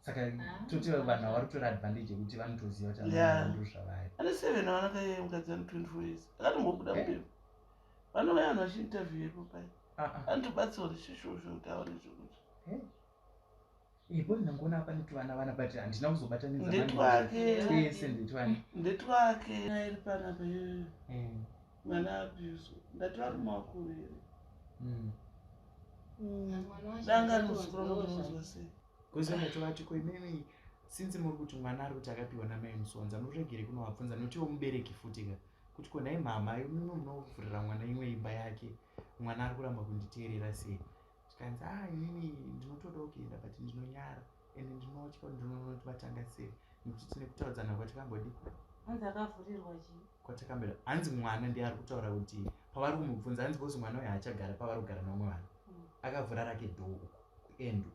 Saka toti vanhu vari kutora advantage yekuti vanotoziva kuti ndo zvavari. Ane 7 vana kaiye mukadzi ane 24 years akatombobuda mupepa. Vanouya vanhu vachiinterview ipo pai, anotobatsirwa nechishosho kuti aone zvekuti Ipo ndinangoona pane tuvana vana, but handina kuzobatanidza. Ndetwake. Twese ndetwani. Ndetwake. Iri panapa iyoyo, mwana abuse, ndati varume vakuru here? Danga rinozukura nokunonzwa sei? Kuzonatovati ko imimi, since muri kuti mwana ari kuti akapiwa namai Musonza, muregere kunovabvunza notiwo mubereki futi ka kuti ko nhai mama, imimi munovhurira mwana imwe imba yake, mwana ari kuramba kunditeerera sei? Zvikanzi, a inini ndinotodawo kuenda, but ndinonyara ende ndinotya, ndinonoti vatanga sei, nekuti tine kutaudzana kwatikambodi. Hanzi akavhurirwa chii? Kwatakambira, hanzi mwana ndiye ari kutaura kuti pavari kumubvunza, hanzi because mwana uyu haachagara pavari kugara nevamwe vanhu, akavhura rake door uku kuendo.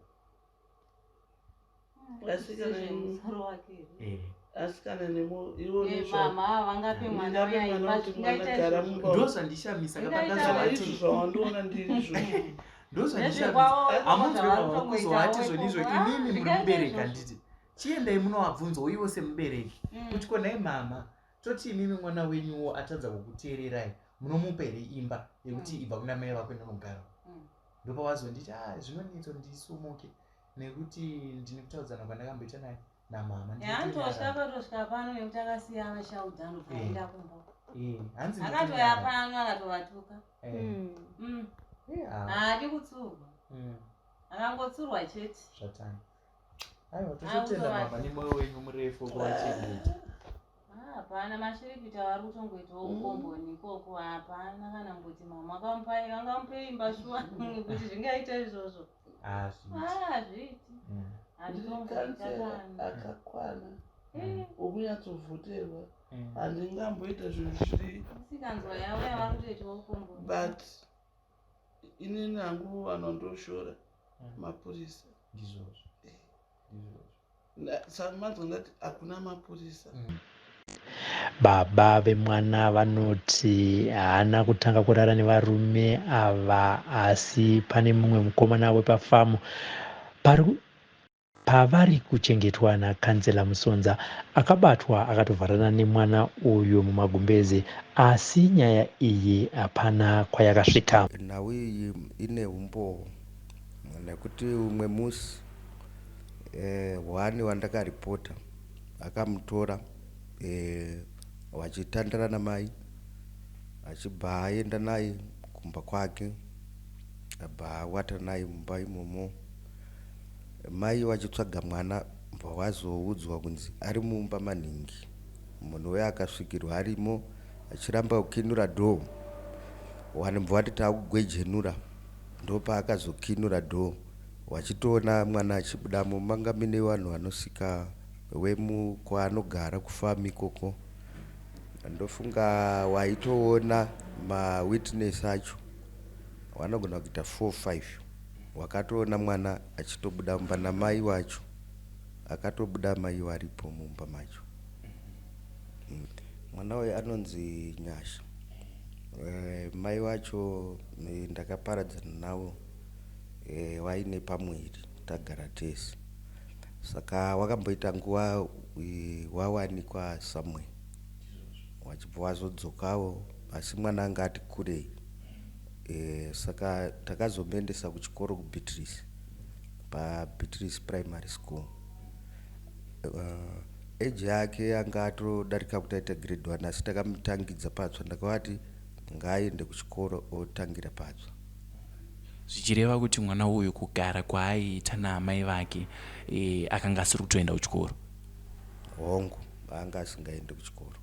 Musoro wake here? Asi kana nemo iwo Mama ava vangape mwana Ndingape uya mwana imba, kuti mwana zvingaita gara izvozvo. mumba. Ndozvandishamisa. Zvingaita Kana Kapandazovati izvo zvawandiona ndiri izvo. Ndozvandishamisa. Nezvekwavo Hamunzwe zvavari kuzovati kutongoitawo zvonizvo ikoko. imimi muri Zvingaita mubereki, izvozvo. handiti? Chiendai munovabvunzawo ivo semubereki kuti ko nhai mama, toti imimi mwana wenyuwo atadza kukuteererai, munomupa here imba yekuti ibva kuna mai vako inonogara? Ndopavazonditi, a zvinonetsa kuti ndisumuke nekuti ndine kutaudzana kwandakamboita naye namama. Anotosvika patosvika pano nekuti akasiya vashaudha, ndobva aenda kumba. Hanzi Akatoya ndinotonyara. pano akatovatuka. Haadi kutsurwa, akangotsurwa chete. Zvatanga. Aiwa, tototenda mama nemwoyo wenyu murefu wekuvachengeta. Ah, hapana mashiripiti avari kutongoitawo ukomboni ikoko, hapana kana mboti mama akamupa, vangamupe imba shuwa kuti zvingaita izvozvo? Hazviiti. Hazviiti. Hazvitomboita. Ndiri Kana akakwana wokunyatsovhoterwa, handingamboita zvinhu zviri misikanzwa yavo yavari kutoitawo ukomboni. But inini hangu vanhu vandoshora mapurisa. Ndizvozvo, ndizvozvo. Saka manzwa ndati hakuna mapurisa. Baba vemwana vanoti haana kutanga kurara nevarume ava, asi pane mumwe mukomana wepafamu pari pavari kuchengetwa nakansela Musonza akabatwa akatovharana nemwana uyu mumagumbeze, asi nyaya iyi hapana kwayakasvika. Nhau iyi ine umbowo nekuti umwe musi one wandakaripota akamutora vachitandara namai, achibva aenda naye kumba kwake, abva awata naye mumba imomo. Mai vachitsvaga mwana, bva wazoudzwa kunzi ari mumba maningi. Munhu uyo akasvikirwa arimo achiramba kukinura door. Vanhu bva vati taakugwejenura, ndopaakazokinura door, vachitoona mwana achibudamo. Manga mune vanhu vanosvika wemukwaanogara kufamu ikoko. Ndofunga waitoona mawitness acho vanogona kuita 4 5 wakatoona mwana achitobuda mumba namai wacho, akatobuda mai varipo mumba macho. Mwana uyu anonzi Nyasha. Mai wacho ndakaparadzana navo vaine pamuviri tagara tese, saka wakamboita nguva wawanikwa somewhere, wachibva wazodzokawo, asi mwana anga ati kurei. Saka takazomuendesa kuchikoro kuBeatrice, paBeatrice Primary School. Age yake anga atodarika kuti aite grade 1, asi takamutangidza patsva. Ndakavati ngaaende kuchikoro otangira patsva. Zvichireva kuti mwana uyu kugara kwaaiita naamai vake akanga asiri kutoenda kuchikoro? Hongu, anga asingaendi kuchikoro.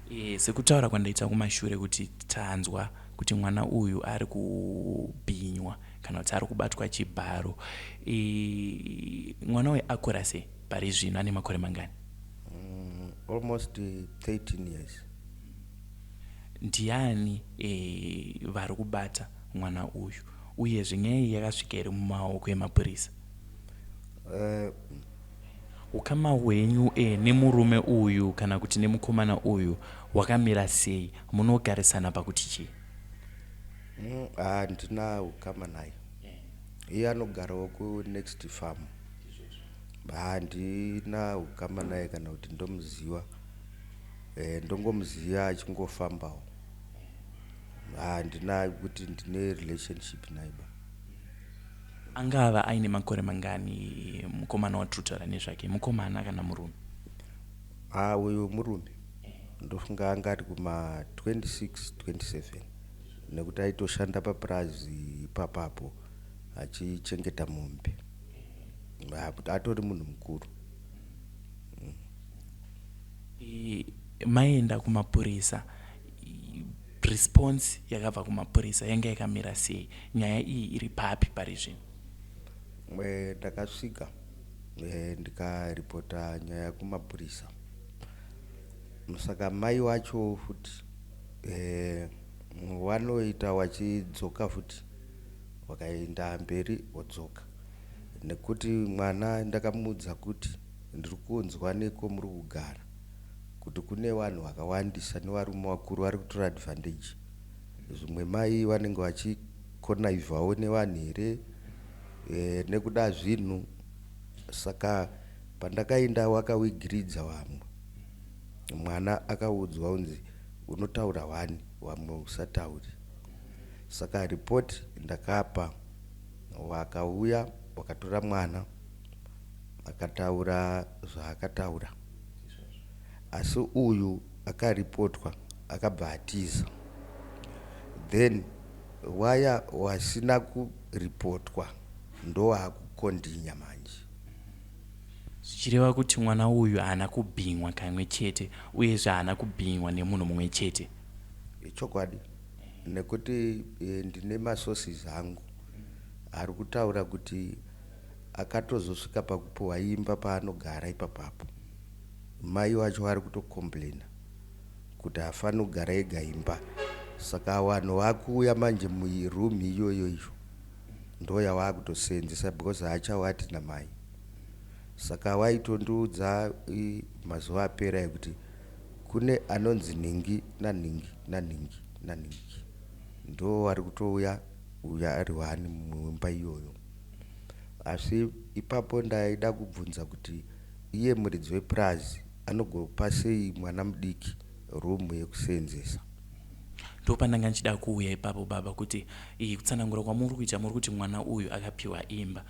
E, sekutaura kwandaita kumashure kuti tanzwa kuti mwana uyu ari kubhinywa kana kuti ari kubatwa chibharo. E, mwana uyu akura sei pari zvino, ane makore mangani? Almost 13 years. Ndiani vari kubata mwana uyu, uyezve nyaya iyi yakasvika here mumaoko emapurisa? Ukama hwenyu nemurume uyu kana kuti nemukomana uyu hwakamira sei? Munogarisana pakuti chii? Handina ukama naye. Iye anogarawo kunext farm. Handina ukama naye kana kuti ndomuziva. Ndongomuziva achingofambawo. Handina kuti ndine relationship naye ba. Angava aine makore mangani mukomana watiri kutaura nezvake, mukomana kana murume? Ha, uyu murume, ndofunga anga ari kuma 26 27, nekuti aitoshanda papurazi ipapapo achichengeta mombe. Kuti atori munhu mukuru. Maenda kumapurisa, response yakabva kumapurisa yanga yakamira sei? Nyaya iyi iri papi pari zvino? Ndakasvika ndikaripota nyaya kumapurisa. Saka mai wacho futi wanoita wachidzoka futi, wakaenda mberi wodzoka, nekuti mwana ndakamuudza kuti ndiri kunzwa neko muri kugara kuti kune vanhu vakawandisa nevarume vakuru vari kutora advantage. Zvimwe mai vanenge vachikonaivhawo nevanhu here nekuda zvinhu. Saka pandakaenda wakawigiridza vamwe. Mwana akaudzwa kunzi unotaura wani, vamwe usatauri. Saka ripoti ndakapa, wakauya wakatora mwana akataura zvaakataura, asi uyu akaripotwa akabva atiza. Then waya wasina kuripotwa ndowakukondinya manje. Zvichireva kuti mwana uyu haana kubhinywa kamwe chete, uyezve haana kubhinywa nemunhu mumwe chete? Ichokwadi, nekuti ndine masources angu ari kutaura kuti akatozosvika pakupiwa imba paanogara ipapapo. Mai wacho vari kutocomplaina kuti haafani kugara ega imba. Saka vanhu vakuuya manje muroom iyoyo, iyo ndo yavakutoseenzesa because haachavati namai. Saka waitondiudza mazuva apera ekuti kune anonzi nhingi nanhingi nanhingi nanhingi, ndo vari kutouya uya ari one muimba iyoyo. Asi ipapo ndaida kubvunza kuti iye muridzi wepurazi anogopa sei mwana mudiki room yekuseenzesa? Ndopandanga ndichida kuuya ipapo baba, kuti kutsanangura kwamuri kuita, muri kuti mwana uyu akapiwa imba.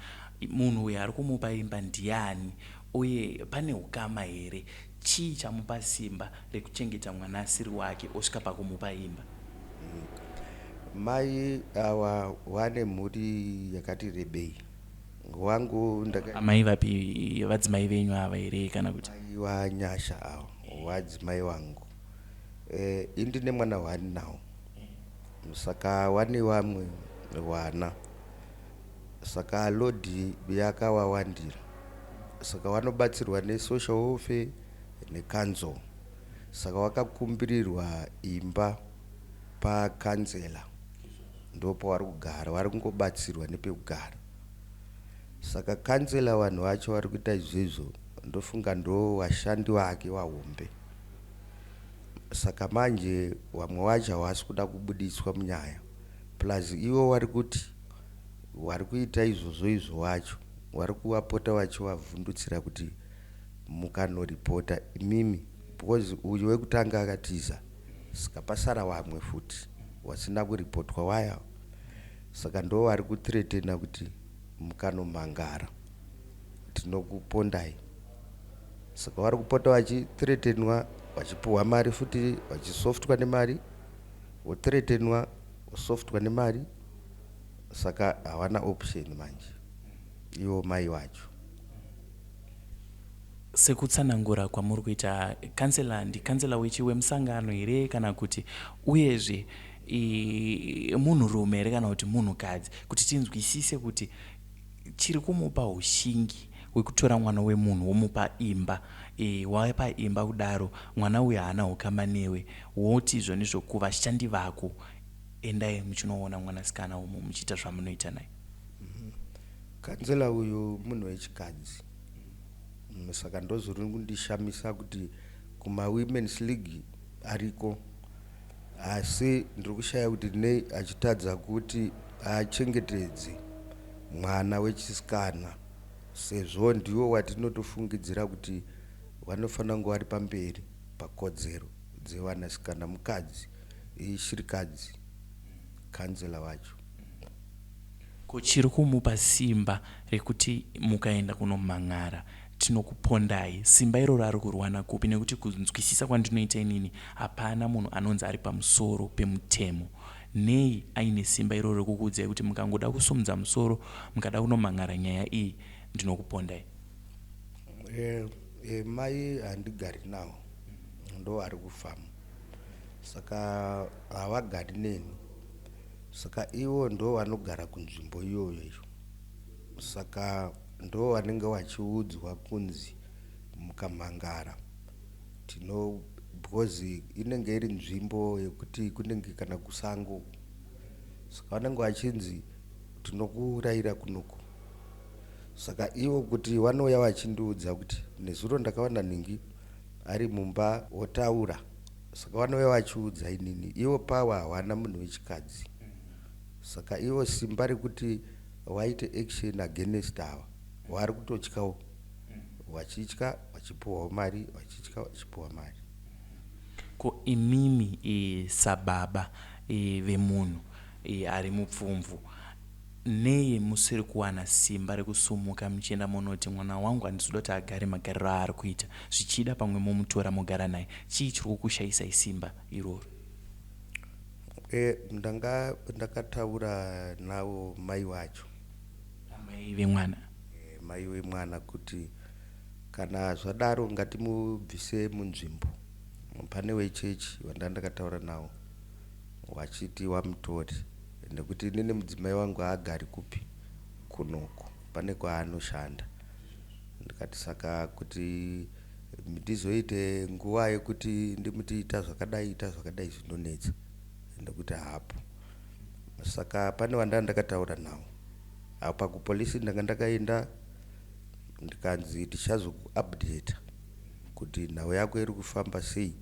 Munhu uyu ari kumupa imba ndiani, uye pane ukama here? Chii chamupa simba rekuchengeta mwana asiri wake osvika pakumupa imba? Mai ava vane mhuri yakati rebei. Wangu ndaka Amai vapi? Vadzimai venyu ava here kana kuti? Mai waNyasha ava wadzimai wangu. Indine mwana one nawo, saka wane vamwe vana, saka load yakavawandira. Saka vanobatsirwa nesocial welfare necouncil. Saka vakakumbirirwa imba pakansela, ndopavari kugara, vari kungobatsirwa nepekugara. Saka kansela, vanhu vacho vari kuita izvizvo, ndofunga ndo vashandi vake vahombe. Saka manje vamwe vacho havasi kuda kubudiswa munyaya, plus ivo vari kuti vari kuita izvozvo izvo vacho vari kuvapota vachivavhundutsira kuti mukanoripota imimi, because uyu wekutanga akatiza, saka pasara vamwe futi vasina kuripotwa waya. Saka ndo vari kuthreatena kuti mukanomhangara tinokupondai. Saka vari kupota vachithreatenwa, vachipiwa mari futi, vachisoftwa nemari, vothreatenwa, vosoftwa nemari. Saka havana option manje ivo mai vacho. Sekutsanangura kwamuri kuita kansela, ndikansela wechi wemusangano here kana kuti uyezve munhurume here kana kuti munhukadzi, kuti tinzwisise kuti chiri kumupa ushingi hwekutora mwana wemunhu womupa imba, wapa imba kudaro mwana uyu haana ukama newe, woti izvonizvo kuvashandi vako endai muchinoona mwanasikana umo muchiita zvamunoita naye? Kansela uyu munhu wechikadzi, saka ndozviri kundishamisa kuti kumaWomen's League ariko, asi ndiri kushaya kuti nei achitadza kuti achengetedze mwana wechisikana, sezvo ndiwo watinotofungidzira kuti vanofanira kunge vari pamberi pakodzero dzevanasikana. Mukadzi, ishirikadzi kansela wacho. Ko chiri kumupa simba rekuti mukaenda kunomhan'ara tinokupondai, simba iroro ari kurwana kupi? Nekuti kunzwisisa kwandinoita inini, hapana munhu anonzi ari pamusoro pemutemo. Nei aine simba iroro rekukuudzai kuti mukangoda kusumudza musoro mukada kunomhan'ara nyaya iyi ndinokupondai? Mai handigari nawo, ndo ari kufama, saka havagari neni, saka ivo ndo vanogara kunzvimbo iyoyo iyo, saka ndo vanenge vachiudzwa kunzi mukamhangara tino, because inenge iri nzvimbo yekuti kunenge kana kusango, saka vanenge vachinzi tinokuurayira kunoku. Saka ivo kuti vanouya vachindiudza kuti nezuro ndakawana nhingi ari mumba wotaura, saka vanouya vachiudza inini. Ivo pavo hawana munhu wechikadzi, saka ivo simba rekuti vaite action against ava vari kutotyawo, vachitya vachipiwawo mari, vachitya vachipiwa mari. Ko imimi sababa vemunhu ari mupfumvu, nei musiri kuwana simba rekusumuka muchienda munoti mwana wangu handisi kuda kuti agare magariro aari kuita, zvichida pamwe momutora mogara naye? Chii chiri kukushayisai simba iroro? Ndanga ndakataura navo mai wacho. Mai vemwana? Mai vemwana, kuti kana zvadaro ngatimubvise munzvimbo. Pane wechechi wanda ndakataura navo wachiti wamutori, nekuti inini mudzimai wangu haagari kupi kunoko, pane kwaanoshanda. Ndikati saka kuti ndizoite nguva yekuti ndimuti ita zvakadai, ita zvakadai, zvinonetsa nekuti hapo. Saka pane wanda ndakataura navo apa kupolisi, ndanga ndakaenda ndikanzi tichazokuupdata kuti nhau yako iri kufamba sei.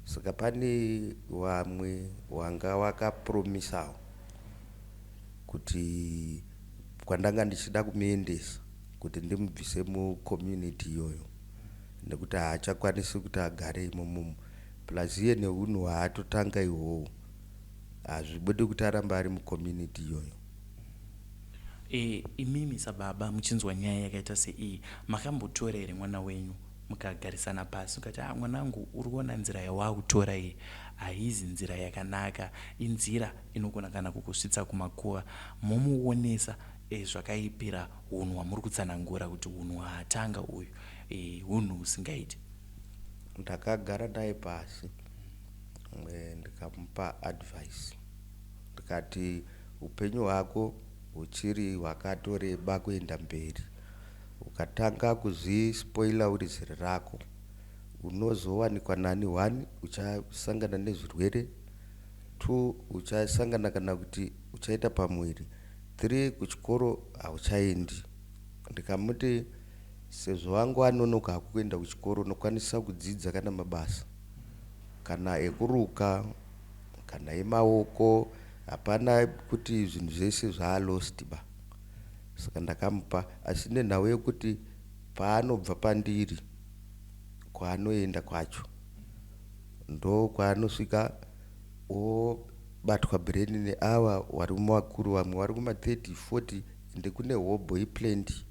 Saka pane vamwe wanga wakapromisawo kuti kwandanga ndichida kumuendesa kuti ndimubvise mucommunity iyoyo, nekuti haachakwanisi kuti agare imomomo, plus iye neunhu hwaatotanga ihwohwo hazvibudi kuti aramba ari mucommunity iyoyo. Imimi sababa muchinzwa nyaya yakaita seiyi, makambotora here mwana wenyu mukagarisana pasi ukati, "Ah, mwanangu, uri kuona nzira yawakutora iyi haizi nzira yakanaka, inzira inogona kana kukusvitsa kumakuva," momuonesa zvakaipira unhu hwamuri kutsanangura kuti unhu hwaatanga uyu unhu husingaiti? Ndakagara naye pasi, ndikamupa advice, ndikati upenyu hwako huchiri hwakatoreba kuenda mberi. Ukatanga kuzvispoila uri zera rako, unozowanikwa nani? One, uchasangana nezvirwere; two, uchasangana kana kuti uchaita pamuviri; three, kuchikoro hauchaendi. Ndikamuti sezvo wangu anonoka hako kuenda kuchikoro, unokwanisa kudzidza kana mabasa, kana ekuruka kana emaoko, hapana kuti zvinhu zvese zvaalost ba. Saka ndakamupa, asi nenhau yekuti paanobva pandiri kwaanoenda kwacho ndo kwaanosvika obatwa brain neava vari muvakuru, vamwe vari kuma30 40, ende kune hobho iplenty,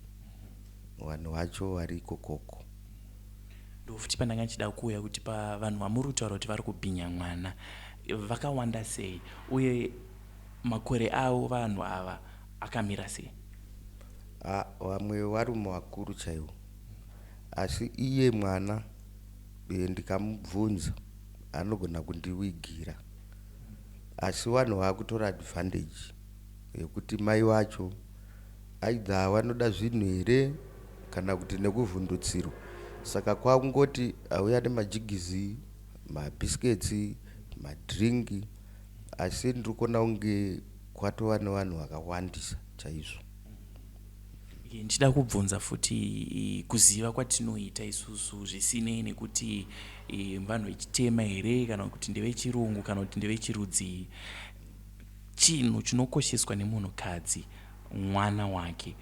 vanhu vacho vari ikokoko. Ndofuti pandanga ndichida kuuya kuti pavanhu vamuri kutaura kuti vari kubhinya mwana vakawanda sei, uye makore avo vanhu ava akamira sei? Vamwe varume vakuru chaivo. Asi iye mwana ndikamubvunza anogona kundiwigira. Asi vanhu vakutora advantage yekuti mai vacho either vanoda zvinhu here kana kuti nekuvhundutsirwa. Saka kwakungoti auya nemajigizi, mabhisiketsi, madhiringi, asi ndiri kuona kunge kwatova nevanhu vakawandisa chaizvo. Ndichida kubvunza futi, kuziva kwatinoita isusu, zvisinei nekuti vanhu vechitema here kana kuti ndevechirungu kana kuti ndevechirudzii, chinhu chinokosheswa nemunhukadzi mwana wake.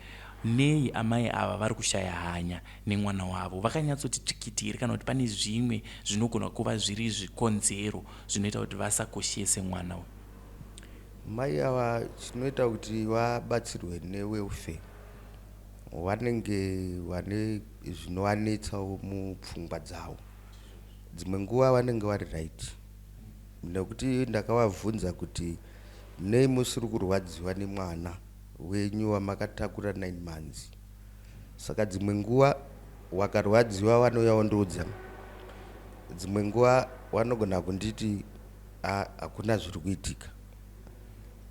Nei amai ava vari kushaya hanya nemwana wavo? Vakanyatsoti tsvikiti here kana kuti pane zvimwe zvinogona kuva zviri zvikonzero zvinoita kuti vasakoshese mwana uyu? Mai ava chinoita kuti vabatsirwe newelfare, vanenge vane zvinovanetsawo mupfungwa dzavo. Dzimwe nguva vanenge vari right, nekuti ndakavabvunza kuti nei musiri kurwadziwa nemwana wenyu wamakatakura 9 months. Saka dzimwe nguva wakarwadziwa vanouya vondiudza, dzimwe nguva vanogona kunditi hakuna zviri kuitika.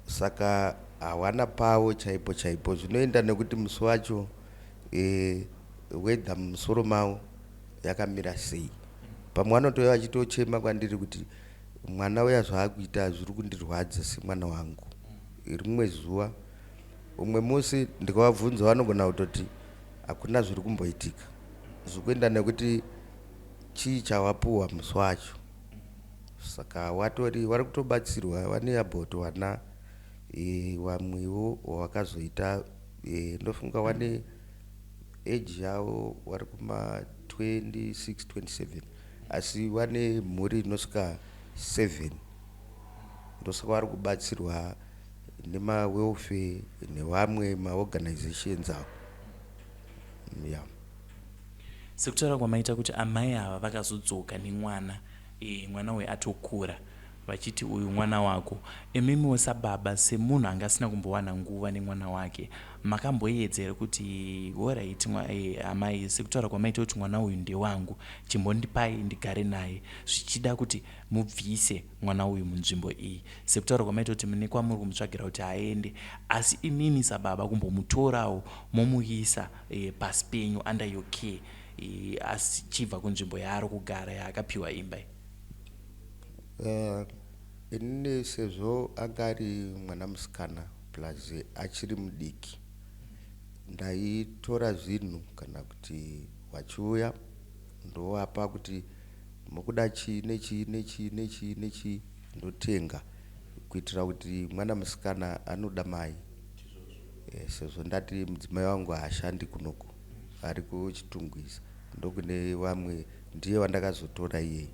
Saka hawana pavo chaipo chaipo, zvinoenda nekuti musi wacho weather mumusoro mavo yakamira sei. Pamwe vanotouya vachitochema kwandiri kuti mwana uya zvaakuita zviri kundirwadza semwana wangu. Rimwe zuva, umwe musi ndikavabvunza vanogona kutoti hakuna zviri kumboitika. Zvikuenda nekuti chii chavapuwa musi wacho. Saka watori vari kutobatsirwa, vane about vana vamwewo vakazoita, ndofunga vane age yavo vari kuma 26 27, asi vane mhuri inosvika 7. Ndosaka vari kubatsirwa nemawelfare nevamwe maorganizations avo ya. Sekutaura kwamaita kuti amai ava vakazodzoka nemwana, mwana uyu atokura, vachiti uyu mwana wako, imimiwo sababa, semunhu anga asina kumbowana nguva nemwana wake, makamboedza here kuti alright amai, sekutaura kwamaita kuti mwana uyu ndewangu, chimbondipai ndigare naye, zvichida kuti mubvise mwana uyu munzvimbo iyi, sekutaura kwamaita kuti mune kwamuri kumutsvagira kuti aende, asi imimi sababa kumbomutorawo momuisa pasi penyu, under your care, achichibva kunzvimbo yaari kugara yaakapiwa imba iyi? Inini sezvo anga ari mwana musikana plus achiri mudiki, ndaitora zvinhu kana kuti vachiuya ndovapa kuti mukuda chii nechii nechii nechii nechii, ndotenga kuitira kuti mwana musikana anoda mai. Sezvo ndati mudzimai wangu haashandi kunoku, ari kuChitungwiza, ndokune vamwe, ndiye wandakazotora iyeye.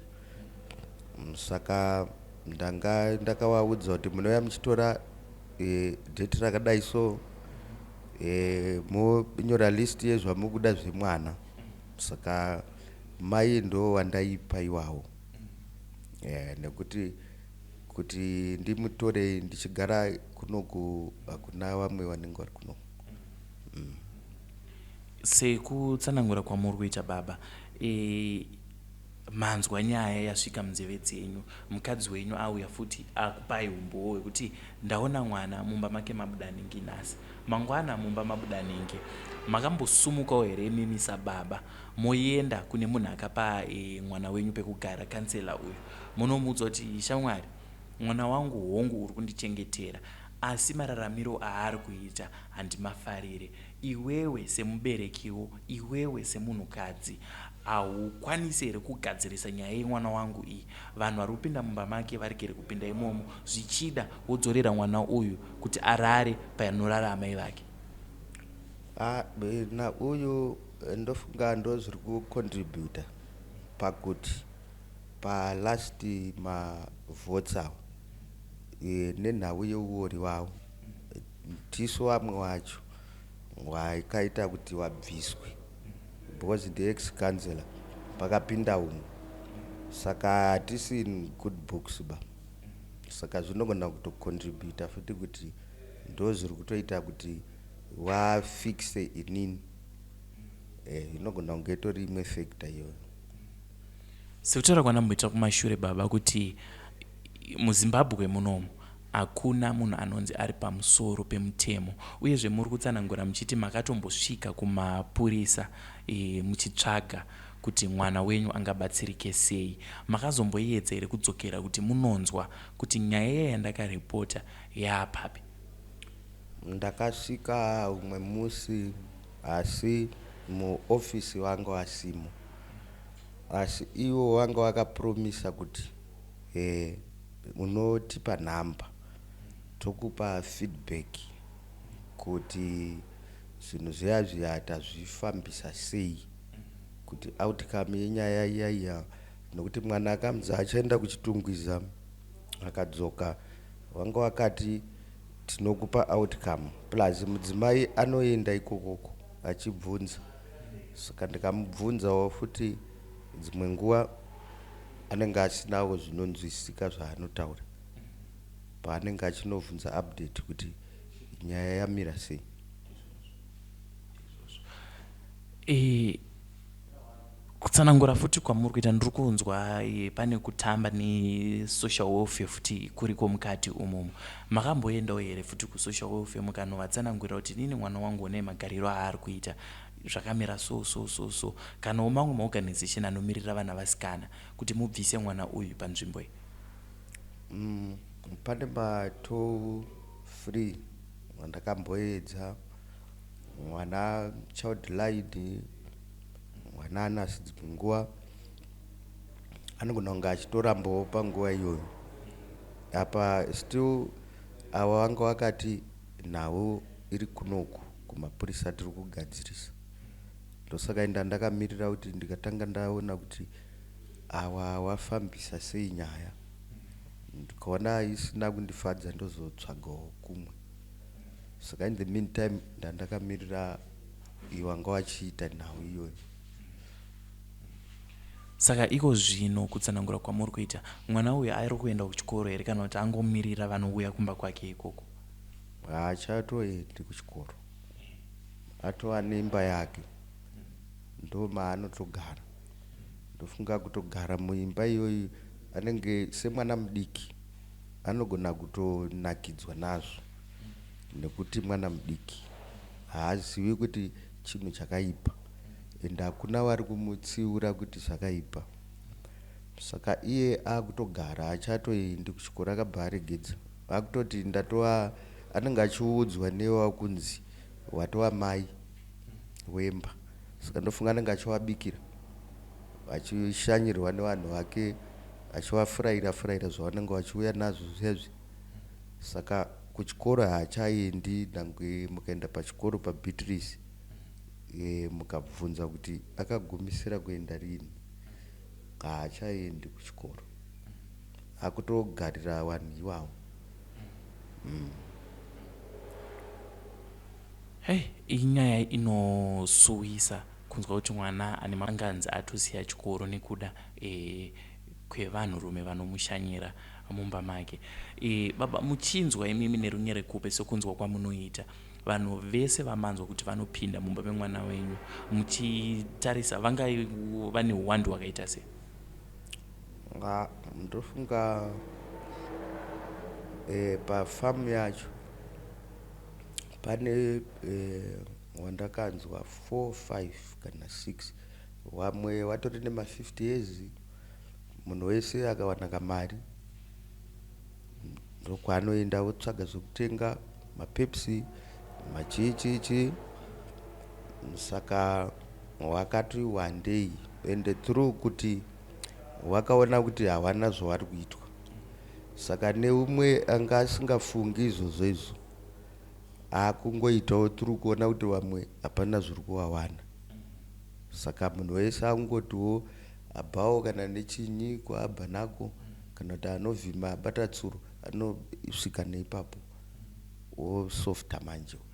Saka ndanga ndakavaudza kuti munouya muchitora date rakadai, so monyora list yezvamukuda zvemwana. Saka mai ndo wandaipa iwawo, nekuti kuti ndimutore ndichigara kunoku hakuna vamwe vanenge vari kunoku. Sekutsanangura kwamuri kuita baba, manzwa nyaya yasvika munzeve dzenyu, mukadzi wenyu auya futi akupai umbowo hwekuti ndaona mwana mumba make mabuda ningi nhasi, mangwana mumba mabuda ningi, makambosumukawo here imimi sababa moenda kune munhu akapa mwana wenyu pekugara, kansela uyu, munomuudza kuti shamwari, mwana wangu hongu uri kundichengetera, asi mararamiro aari kuita handimafarire. Iwewe semuberekiwo, iwewe semunhukadzi, haukwanisi here kugadzirisa nyaya yemwana wangu iyi? Vanhu vari kupinda mumba make varegere kupinda imomo. Zvichida wodzorera mwana uyu kuti arare panorara amai vake. Ah, nauyu ndofunga ndo zviri kucontributa pakuti palast mavotes awo, nenhau yeuori wavo, tisu vamwe wacho wakaita kuti wabviswe because the ex councillor pakapinda umwe, saka hatisi in good books ba. Saka zvinogona kutocontributa futi kuti ndo zviri kutoita kuti vafixe inini. Inogona kunge itori imwe factor iyoyo. Sekutaura kwandamboita kumashure baba kuti muZimbabwe munomu hakuna munhu anonzi ari pamusoro pemutemo uyezve muri kutsanangura muchiti makatombosvika kumapurisa e, muchitsvaga kuti mwana wenyu angabatsirike sei. Makazomboedza here kudzokera kuti munonzwa kuti nyaya iya yandakaripota yaapapi? Ndakasvika umwe musi asi muofisi vanga vasimo asi ivo vanga vakapromisa kuti eh, unotipa nhamba tokupa feedback kuti zvinhu zviya zviya tazvifambisa sei kuti outcome yenyaya iya iya nokuti mwana akanzi achaenda kuChitungwiza akadzoka vanga vakati tinokupa outcome plus mudzimai anoenda ikokoko achibvunza saka ndikamubvunzawo futi dzimwe nguva anenge asinawo zvinonzwisika zvaanotaura paanenge achinovhunza update kuti nyaya yamira sei. E, kutsanangura futi kwamuri kuita ndiri kunzwa e, pane kutamba nesocial welfare futi kuriko mukati umomo. Makamboendawo here futi kusocial welfare mukanovatsanangurira kuti inini mwana wangu one magariro aari kuita zvakamira so so so so, kanawo mamwe maorganization anomirira vana vasikana kuti mubvise mwana uyu panzvimbo iyi? Pane matoll free wandakamboedza mwana child line mwana anasi dzimwe nguva anogona kunge achitorambawo panguva iyoyo. Apa still ava vanga vakati nhau iri kunoku kumapurisa tiri kugadzirisa. Ndosaka inda ndakamirira kuti ndikatanga ndaona kuti awa wafambisa sei nyaya, ndikaona isina kundifadza ndozotsvagawo kumwe. Saka in the meantime ndandakamirira wanga wachiita nhau iyoyo. Saka iko zvino kutsanangura kwamuri kuita, mwana uyu ari kuenda kuchikoro here kana kuti angomirira vanouya kumba kwake ikoko? Haachatoendi kuchikoro, atova neimba yake ndo maanotogara. Ndofunga kutogara muimba iyoyi anenge semwana mudiki anogona kutonakidzwa nazvo nekuti mwana mudiki haazivi kuti chinhu chakaipa ende hakuna vari kumutsiura kuti zvakaipa. Saka iye akutogara haachatoendi kuchikoro, akabva aregedza akutoti ndatova, anenge achiudzwa newakunzi watova mai wemba. Saka ndofunga anenge achivabikira achishanyirwa nevanhu vake achivafurayira furayira zvavanenge vachiuya nazvo zvezvi. Saka kuchikoro haachaendi, nangwe mukaenda pachikoro paBeatrice mukabvunza kuti akagumisira kuenda rini, haachaendi kuchikoro, akutogarira vanhu ivavo. Hei, inyaya inosuwisa kunzwa kuti mwana ane anganzi atosiya chikoro nekuda kwevanhurume vanomushanyira mumba make. Baba, muchinzwa imimi nerunyerekupe sekunzwa kwamunoita, vanhu vese vamanzwa kuti vanopinda mumba memwana wenyu, muchitarisa vanga vane uwandu hwakaita sei? Ndofunga pafamu yacho pane wandakanzwa 4 5 kana 6, vamwe vatori nema50 years. Munhu wese akawana kamari ndokwaanoenda otsvaga zvekutenga maPepsi machichichi. Saka wakati wandei ende through kuti wakaona kuti hawana zvavari kuitwa, saka neumwe anga asingafungi izvozvo izvo akungoitawo through kuona kuti vamwe hapana zviri kuvawana. Saka munhu wese angotiwo abvawo kana nechinyi kwaabva nako kana kuti anovhima abata tsuro anosvika neipapo wosofta manje uyu.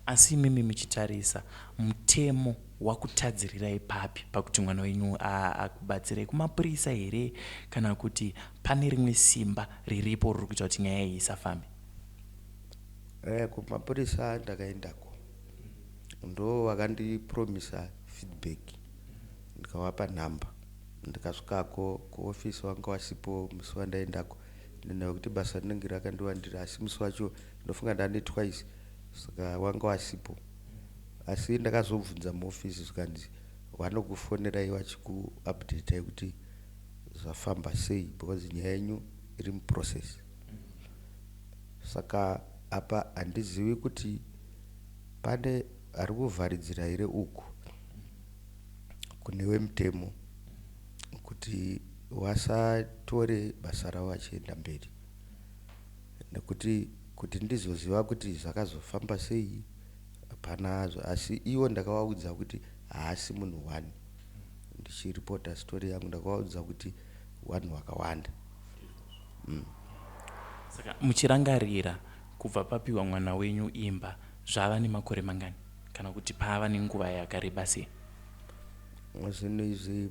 Asi imimi muchitarisa mutemo wakutadzirirai papi pakuti mwana wenyu akubatsirei? Kumapurisa here kana kuti pane rimwe simba riripo riri kuita kuti nyaya iyi isafambe? Kumapurisa ndakaendako. Ndo vakandipromisa feedback, ndikavapa nhamba. Ndikasvikako kuofisi, wanga wasipo musi wandaendako, nenhau yekuti basa rinenge rakandiwandira, asi musi wacho ndofunga ndane twice, saka wanga wasipo. Asi ndakazobvunza muofisi, zvikanzi vanokufonerai vachikuupdatai kuti zvafamba sei, because nyaya yenyu iri muprocess. Saka apa handizivi kuti pane ari kuvharidzira here uku kune wemutemo kuti wasatore basa ravo vachienda mberi, nekuti kuti ndizoziva kuti zvakazofamba sei hapana hazvo. Asi ivo ndakavaudza kuti haasi munhu one. Ndichiripota story yangu, ndakavaudza kuti vanhu vakawanda. Saka muchirangarira kubva papiwa mwana wenyu imba, zvava nemakore mangani, kana kuti paava nenguva yakareba sei? Zvinhu izvi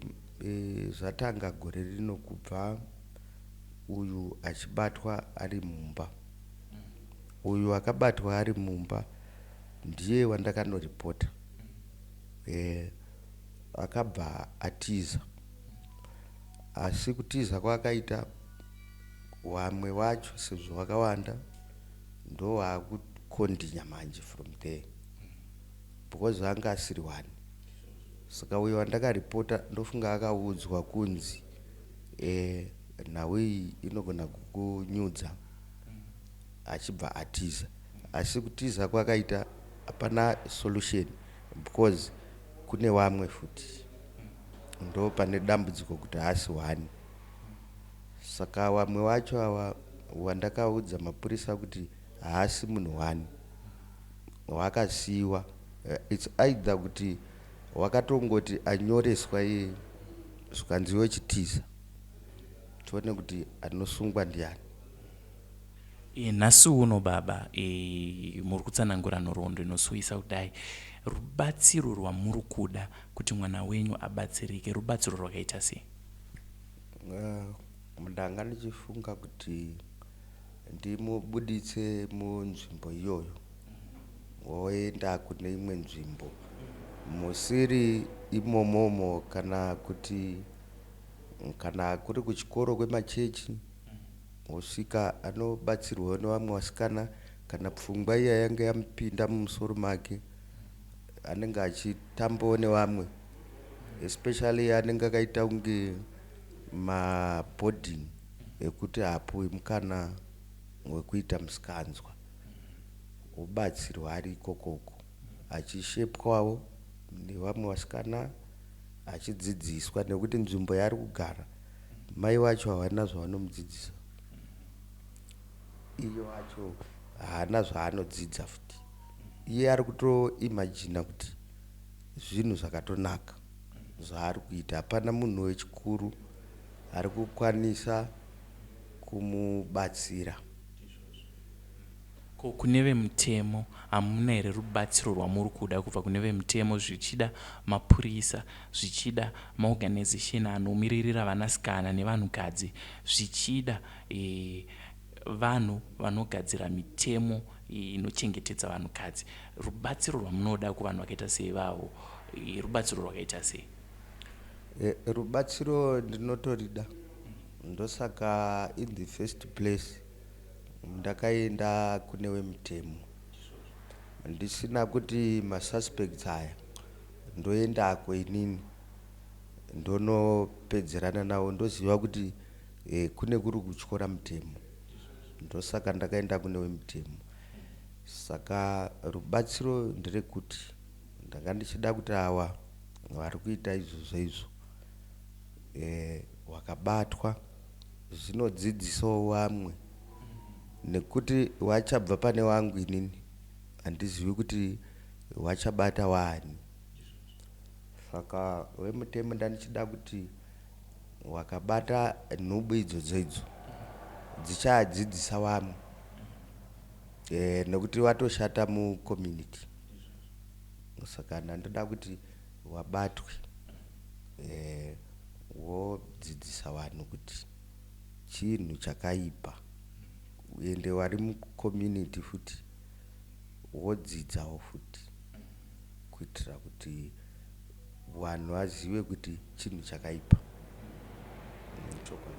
zvatanga gore rino, kubva uyu achibatwa ari mumba. Uyu akabatwa ari mumba ndiye wandakanoripota. Akabva atiza, asi kutiza kwaakaita, vamwe wacho sezvo vakawanda ndo vakukondinya manje from there, because anga asiri one. Saka uyo wandakaripota, ndofunga akaudzwa kunzi nhau iyi inogona kukunyudza, achibva atiza. Asi kutiza kwakaita hapana solution, because kune vamwe futi. Ndo pane dambudziko kuti haasi one. Saka vamwe vacho ava wandakaudza mapurisa kuti haasi munhu one wakasiyiwa, it's either kuti wakatongoti anyoreswa iye, zvikanzi iwe chitiza, tione kuti anosungwa ndiani. Nhasi uno baba, muri kutsanangura nhoroondo inosuwisa kudai. Rubatsiro rwamuri kuda kuti mwana wenyu abatsirike, rubatsiro rwakaita sei? Ndanga ndichifunga kuti ndimubuditse munzvimbo iyoyo, woenda kune imwe nzvimbo musiri imomomo, kana kuti kana kuri kuchikoro kwemachechi, wosvika anobatsirwawo nevamwe vasikana. Kana pfungwa iya yange yamupinda mumusoro make, anenge achitambawo nevamwe, especially anenge akaita kunge maboarding ekuti haapuwi mukana wekuita musikanzwa, wobatsirwa ari ikokoko, achishepwawo nevamwe vasikana, achidzidziswa, nekuti nzvimbo yaari kugara mai vacho havana zvavanomudzidzisa, iye wacho haana zvaanodzidza futi. Iye ari kutoimajina kuti zvinhu zvakatonaka zvaari kuita. Hapana munhu wechikuru ari kukwanisa kumubatsira. Ko kune vemutemo, hamuna here rubatsiro rwamuri kuda kubva kune vemutemo, zvichida mapurisa, zvichida maorganization anomiririra vanasikana nevanhukadzi, zvichida vanhu vanogadzira mitemo inochengetedza vanhukadzi? Rubatsiro rwamunoda kuvanhu vakaita seivavo, rubatsiro rwakaita sei? Rubatsiro ndinotorida. Ndosaka in the first place ndakaenda kune wemutemo, ndisina kuti masuspects aya ndoendako inini ndonopedzerana navo. Ndoziva kuti kune kuri kutyora mutemo, ndosaka ndakaenda kune wemutemo. Saka rubatsiro nderekuti ndanga ndichida kuti ava vari kuita izvozvo izvo wakabatwa, zvinodzidzisawo vamwe, nekuti wachabva pane wangu inini handizivi kuti wachabata wani. Saka wemutemo ndandichida kuti wakabata nhubu idzodzo idzo dzichadzidzisa vamwe, nekuti watoshata mucommunity. Saka ndandoda kuti wabatwe, wodzidzisa vanhu kuti chinhu chakaipa, ende vari mucommunity futi wodzidzawo futi. Kuitira kuti vanhu vazive kuti chinhu chakaipa. Chokwadi.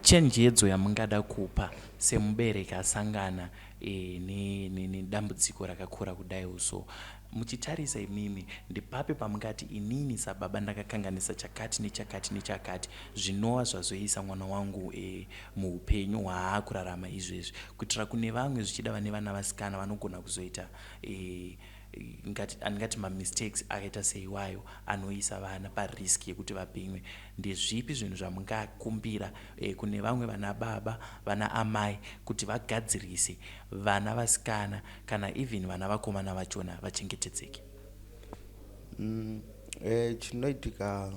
Chenjedzo yamungada kupa semubereki asangana e, nedambudziko ne, ne rakakura kudai so muchitarisa imimi ndepapi pamungati inini sababa ndakakanganisa chakati nechakati nechakati zvinova zvazoisa mwana wangu e, muupenyu hwaakurarama izvezvi kuitira kune vamwe zvichida vane vana vasikana vanogona kuzoita e, andingati mamistakes akaita seiwayo anoisa vana parisk yekuti vabhinywe. Ndezvipi zvinhu zvamungakumbira e, kune vamwe vana baba vana amai kuti vagadzirise vana vasikana kana even vana vakomana vachona vachengetedzeke? E, chinoitika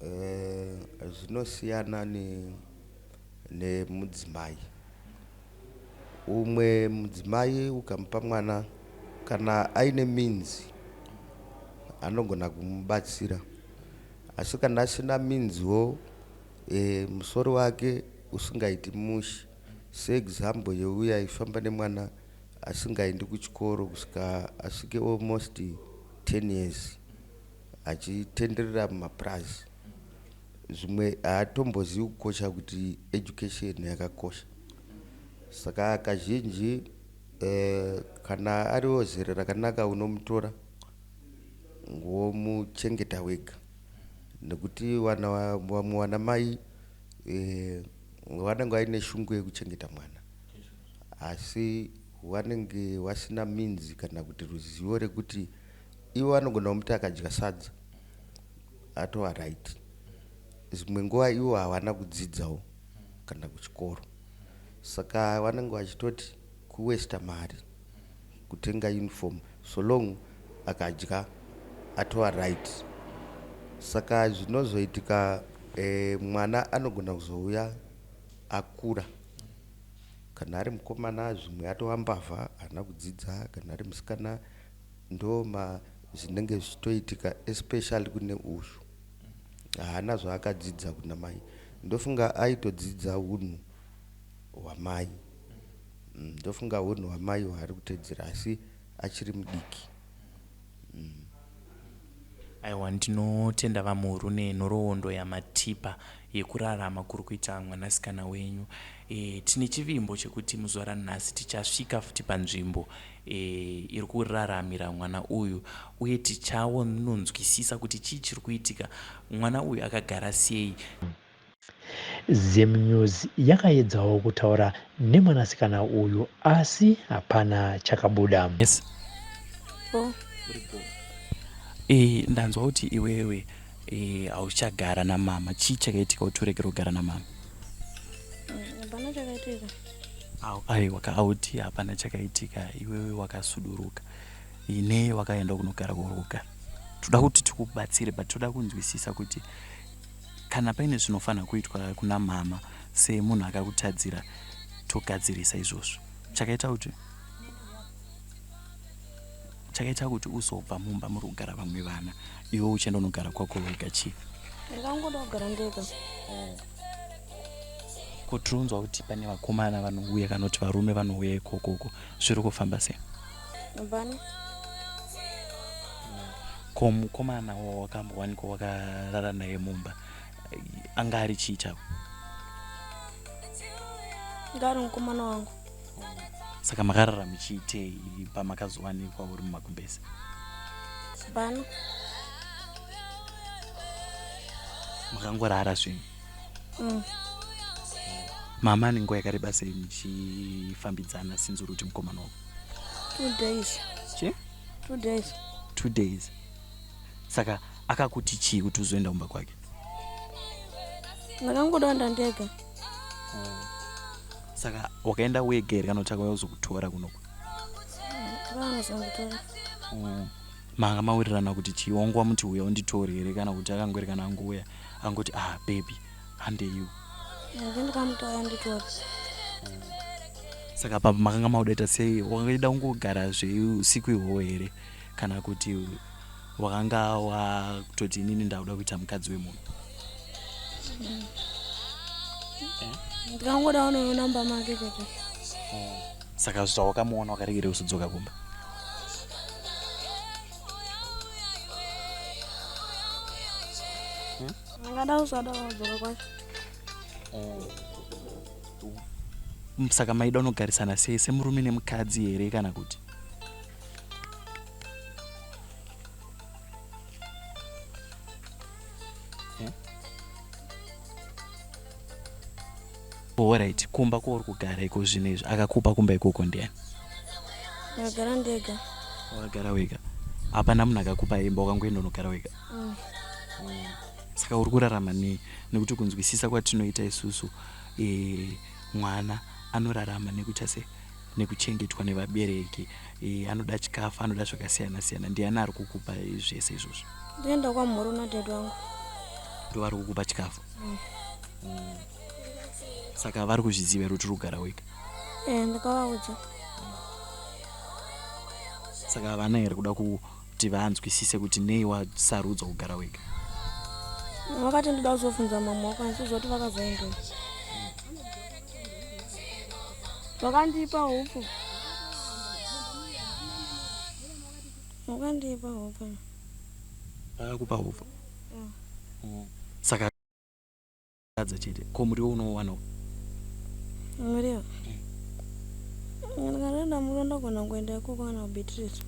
e, zvinosiyana nemudzimai. Umwe mudzimai ukamupa mwana kana aine minzi anogona kumubatsira, asi kana asina minziwo e, musoro wake usingaiti mushe. Seexample yeuya aifamba nemwana asingaendi kuchikoro kusvika asvike almost 10 years achitenderera mumapurazi, zvimwe haatombozivi kukosha kuti education yakakosha. Saka kazhinji e, kana ariwo zera rakanaka unomutora womuchengeta wega, nekuti vamwe vana mai e, vanenge vaine shungu yekuchengeta mwana, asi vanenge vasina minzi kana kuti ruzivo rekuti ivo vanogona kumuti akadya sadza atova right. Zvimwe nguva ivo havana kudzidzawo kana kuchikoro, saka vanenge vachitoti kuwesta mari kutenga uniform, so long akadya atova right. Saka zvinozoitika e, mwana anogona kuzouya akura, kana ari mukomana zvimwe atova mbavha, haana kudzidza, kana ari musikana ndo zvinenge zvichitoitika, especially kune uyu haana zvaakadzidza kuna mai. Ndofunga aitodzidza unhu hwamai, ndofunga unhu hwamai hwaari kutedzera asi achiri mudiki. Aiwa, ndinotenda VaMhuru nenhoroondo yamatipa yekurarama kuri kuita mwanasikana wenyu. E, tine chivimbo chekuti muzuva ranhasi tichasvika futi panzvimbo e, iri kuraramira mwana uyu uye tichaononzwisisa kuti chii chiri kuitika, mwana uyu akagara sei. Zim News yakaedzawo kutaura nemwanasikana uyu asi hapana chakabuda. Yes. Oh. E, ndanzwa kuti iwewe e, hauchagara namama. Chii chakaitika kuti uregere kugara namama? Hapana chakaitika. Aiwa, auti hapana chakaitika, iwewe wakasuduruka ine wakaenda kunogara kwauri kugara. Toda kuti tikubatsire, but toda kunzwisisa kuti kana paine zvinofanira kuitwa kuna mama semunhu akakutadzira, togadzirisa izvozvo. Chakaita kuti uzobva mumba muri kugara vamwe vana, iwe uchienda unogara kwako wega, chii? Ndakangoda kugara ndega. Ko tinonzwa kuti pane vakomana vanouya kana kuti varume vanouya ikokoko, zviri kufamba sei? Hapana. Ko mukomana wawakambowanikwa wakarara naye mumba anga ari chii chako? Anga ari mukomana wangu. Saka makarara muchiitei pamakazowanikwa uri mumagumbezi? Hapana. Makangorara zvenyu? Mm. Mama ane nguva yakareba sei muchifambidzana sinzi uri kuti mukomana wako? 2 days. Chi? 2 days. 2 days. Saka akakuti chii kuti uzoenda kumba kwake? Ndakangoda kuenda ndega. Saka wakaenda wega here kana kuti akauya kuzokutora kunoko? Vanozonditora. Manga mawirirana kuti chii? Wangu wamuti uya unditore here kana kuti akangori kana angouya angoti, "Ah baby, handeiwo"? Ndinge ndikamutora nditora. Saka pa makanga maudaita sei? Wakaida kungogara zveusiku ihwohwo here kana kuti wakanga wakutoti inini ndakuda kuita mukadzi wemunhu? Ndikangoda kunoona mumba make chete. Saka zvawakamuona wakaregere kuzodzoka kumba? Ndingada kusada kudzoka kwacho. Saka maida unogarisana sei semurume nemukadzi here kana kuti? Alright, kumba kwauri kugara iko zvino izvi akakupa kumba ikoko ndiani? Ndakagara ndega. Wakagara wega. Hapana munhu akakupa imba wakangoenda unogara wega. Saka uri kurarama nei? Nekuti kunzwisisa kwatinoita isusu e, mwana anorarama nekuita se nekuchengetwa nevabereki e, anoda chikafu anoda zvakasiyana siyana ndiani ari kukupa zvese izvozvo? Ndinoenda kwamhoro nadaddy wangu. Ndovari kukupa chikafu? Saka vari kuzviziva here kuti uri kugara wega? Eh, ndakavaudza. Saka havana here kuda kuti vanzwisise kuti nei wasarudzwa kugara wega? Vakati ndoda kuzobvunza mama wako asi kuti vakazoendei. Vakandipa hupfu. Vakandipa hupfu. Vakakupa hupfu? Saka sadza chete ko muriwo unowanawo? Muriwo. Ndikanoda muriwo ndogona kuenda ikoko kana kuBeatrice.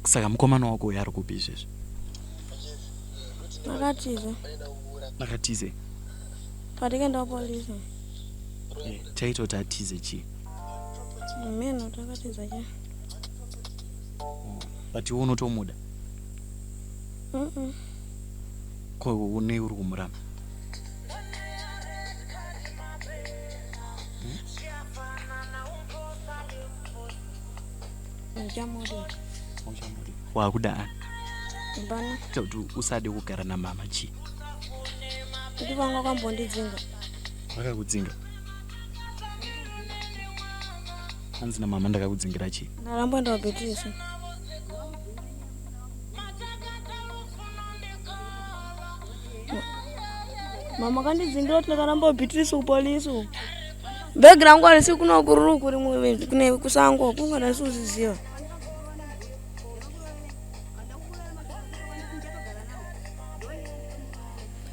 Saka mukomana wako uyo ari kupi izvezvi? Akatize. Akatize? Patikaenda kupolisi. Chaita kuti atize chii? Meno takatiza chii. But iwe unotomuda? Ko nei uri kumuramba? Ndichamudi. Uchamudi. Wakuda ani? Hapana. Kuti usade kugara namama chii? Kuti vanga vakambondidzinga. Vakakudzinga? Hanzi namama ndakakudzingira chii? Ndaramboenda kuBeatrice. Mama kandidzingira kuti ndakaramba kuBeatrice kupolisi uku. Bhegi rangu harisi kuno kururu kuri kune kusango kunga ndasi kuziziva.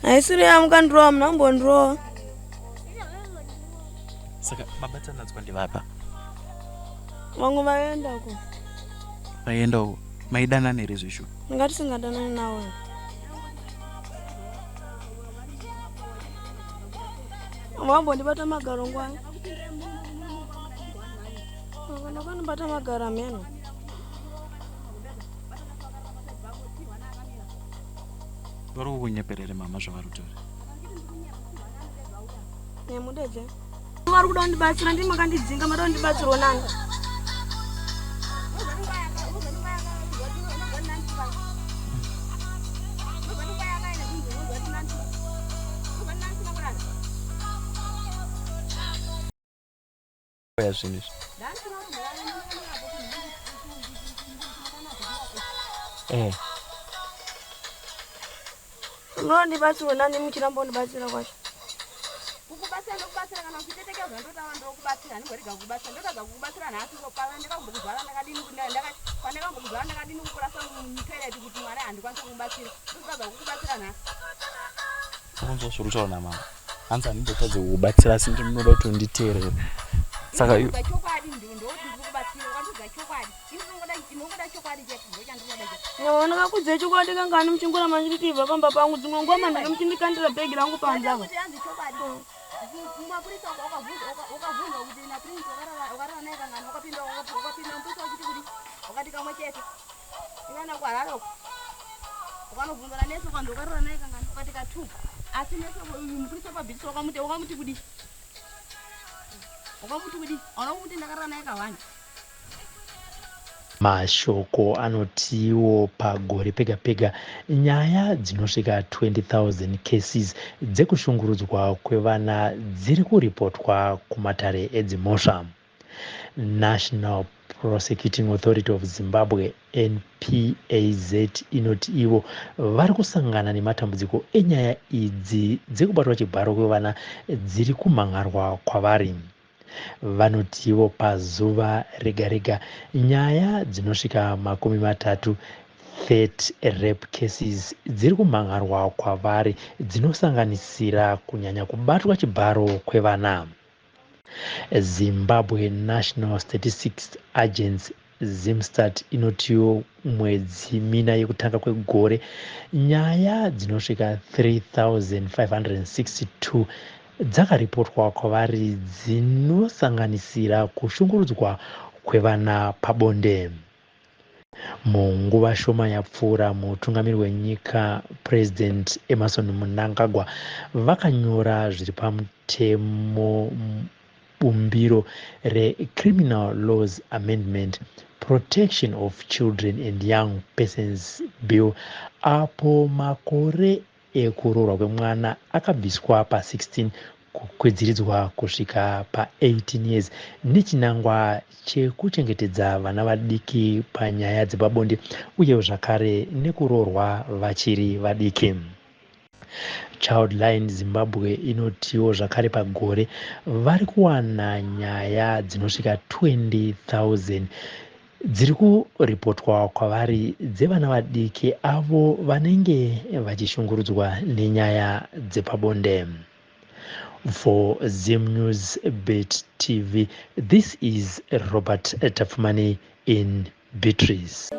Haisiri yamukandirowa muna kumbondirowa. Saka mabatanidzwa ndevapa? Vamwe vaenda uko. Vaenda uko. Maidanana here zveshuwa? Ndanga tisingadanani nawo. Vambondibata magaro ngwani. Vakandibata magaro ameno. Vari kukunyeperere mama zvavari kutaura. Nemudedze. Vari kuda kundibatsira ndimi makandidzinga mada kundibatsirwa nani? Ya zvinhu izvi. Eh. Munondibatsirwa nani muchiramba kundibatsira kwacho? Kukubatsira ndokubatsira kana uchitetekezwa ndotaura ndokubatsira handingorega kukubatsira ndotadza kukubatsira nhasi pandakambokuzvara ndakadini pandakambokuzvara ndakadini kukurasa mutoilet kuti mwana handikwanisi kumubatsira ndotadza kukubatsira nhasi. Unonzwa zviri kutaura namama. Hanzi handimbotadze kukubatsira asi ndinoda kuti unditeerere. Saka chokwadi ndoti ndikubatsira ukandudza chokwadi ndinongoda chokwadi chete ndochandinoda chete. Ndakakudza chokwadi kangani muchingoramba muchinditi ibva pamba pangu dzimwe nguva manheru muchindikandira bhegi rangu panze apa. Hanzi chokwadi mapurisa ukabvunzwa kuti naprince wakarara naye kangani wakapinda mupurisa uchiti kudi wakati kamwe chete ikaenda kuHarare uko ukanobvunzana nese ukanzi wakarara naye kangani ukati ka2 asi nese mupurisa pabhitisi wakamuti wakamuti kudi wakamuti kudi hauna kumuti ndakarara naye ka1. Mashoko anotiwo pagore pega pega nyaya dzinosvika 20,000 cases dzekushungurudzwa kwevana dziri kuripotwa kumatare edzimhosva. National Prosecuting Authority of Zimbabwe NPAZ inoti ivo vari kusangana nematambudziko enyaya idzi dzekubatwa chibharo kwevana dziri kumhan'arwa kwavari. Vanotiwo pazuva rega rega nyaya dzinosvika 30 30 rape cases dziri kumhan'arwa kwavari dzinosanganisira kunyanya kubatwa chibharo kwevana. Zimbabwe National Statistics Agency, Zimstat, inotiwo mwedzi mina yekutanga kwegore nyaya dzinosvika 3562 dzakaripotwa kwavari dzinosanganisira kushungurudzwa kwevana pabonde. Munguva shoma yapfuura, mutungamiri wenyika President Emmerson Mnangagwa vakanyora zviri pamutemo bumbiro reCriminal Laws Amendment, Protection of Children and Young Persons Bill, apo makore ekuroorwa kwemwana akabviswa pa16 kukwidziridzwa kusvika pa18 years nechinangwa chekuchengetedza vana vadiki panyaya dzepabonde uyewo zvakare nekuroorwa vachiri vadiki. Childline Zimbabwe inotiwo zvakare pagore vari kuwana nyaya dzinosvika 20 000 dziri kuripotwa kwavari dzevana vadiki avo vanenge vachishungurudzwa nenyaya dzepabonde. For Zim News Bet TV, this is Robert Tafumani in Beatrice.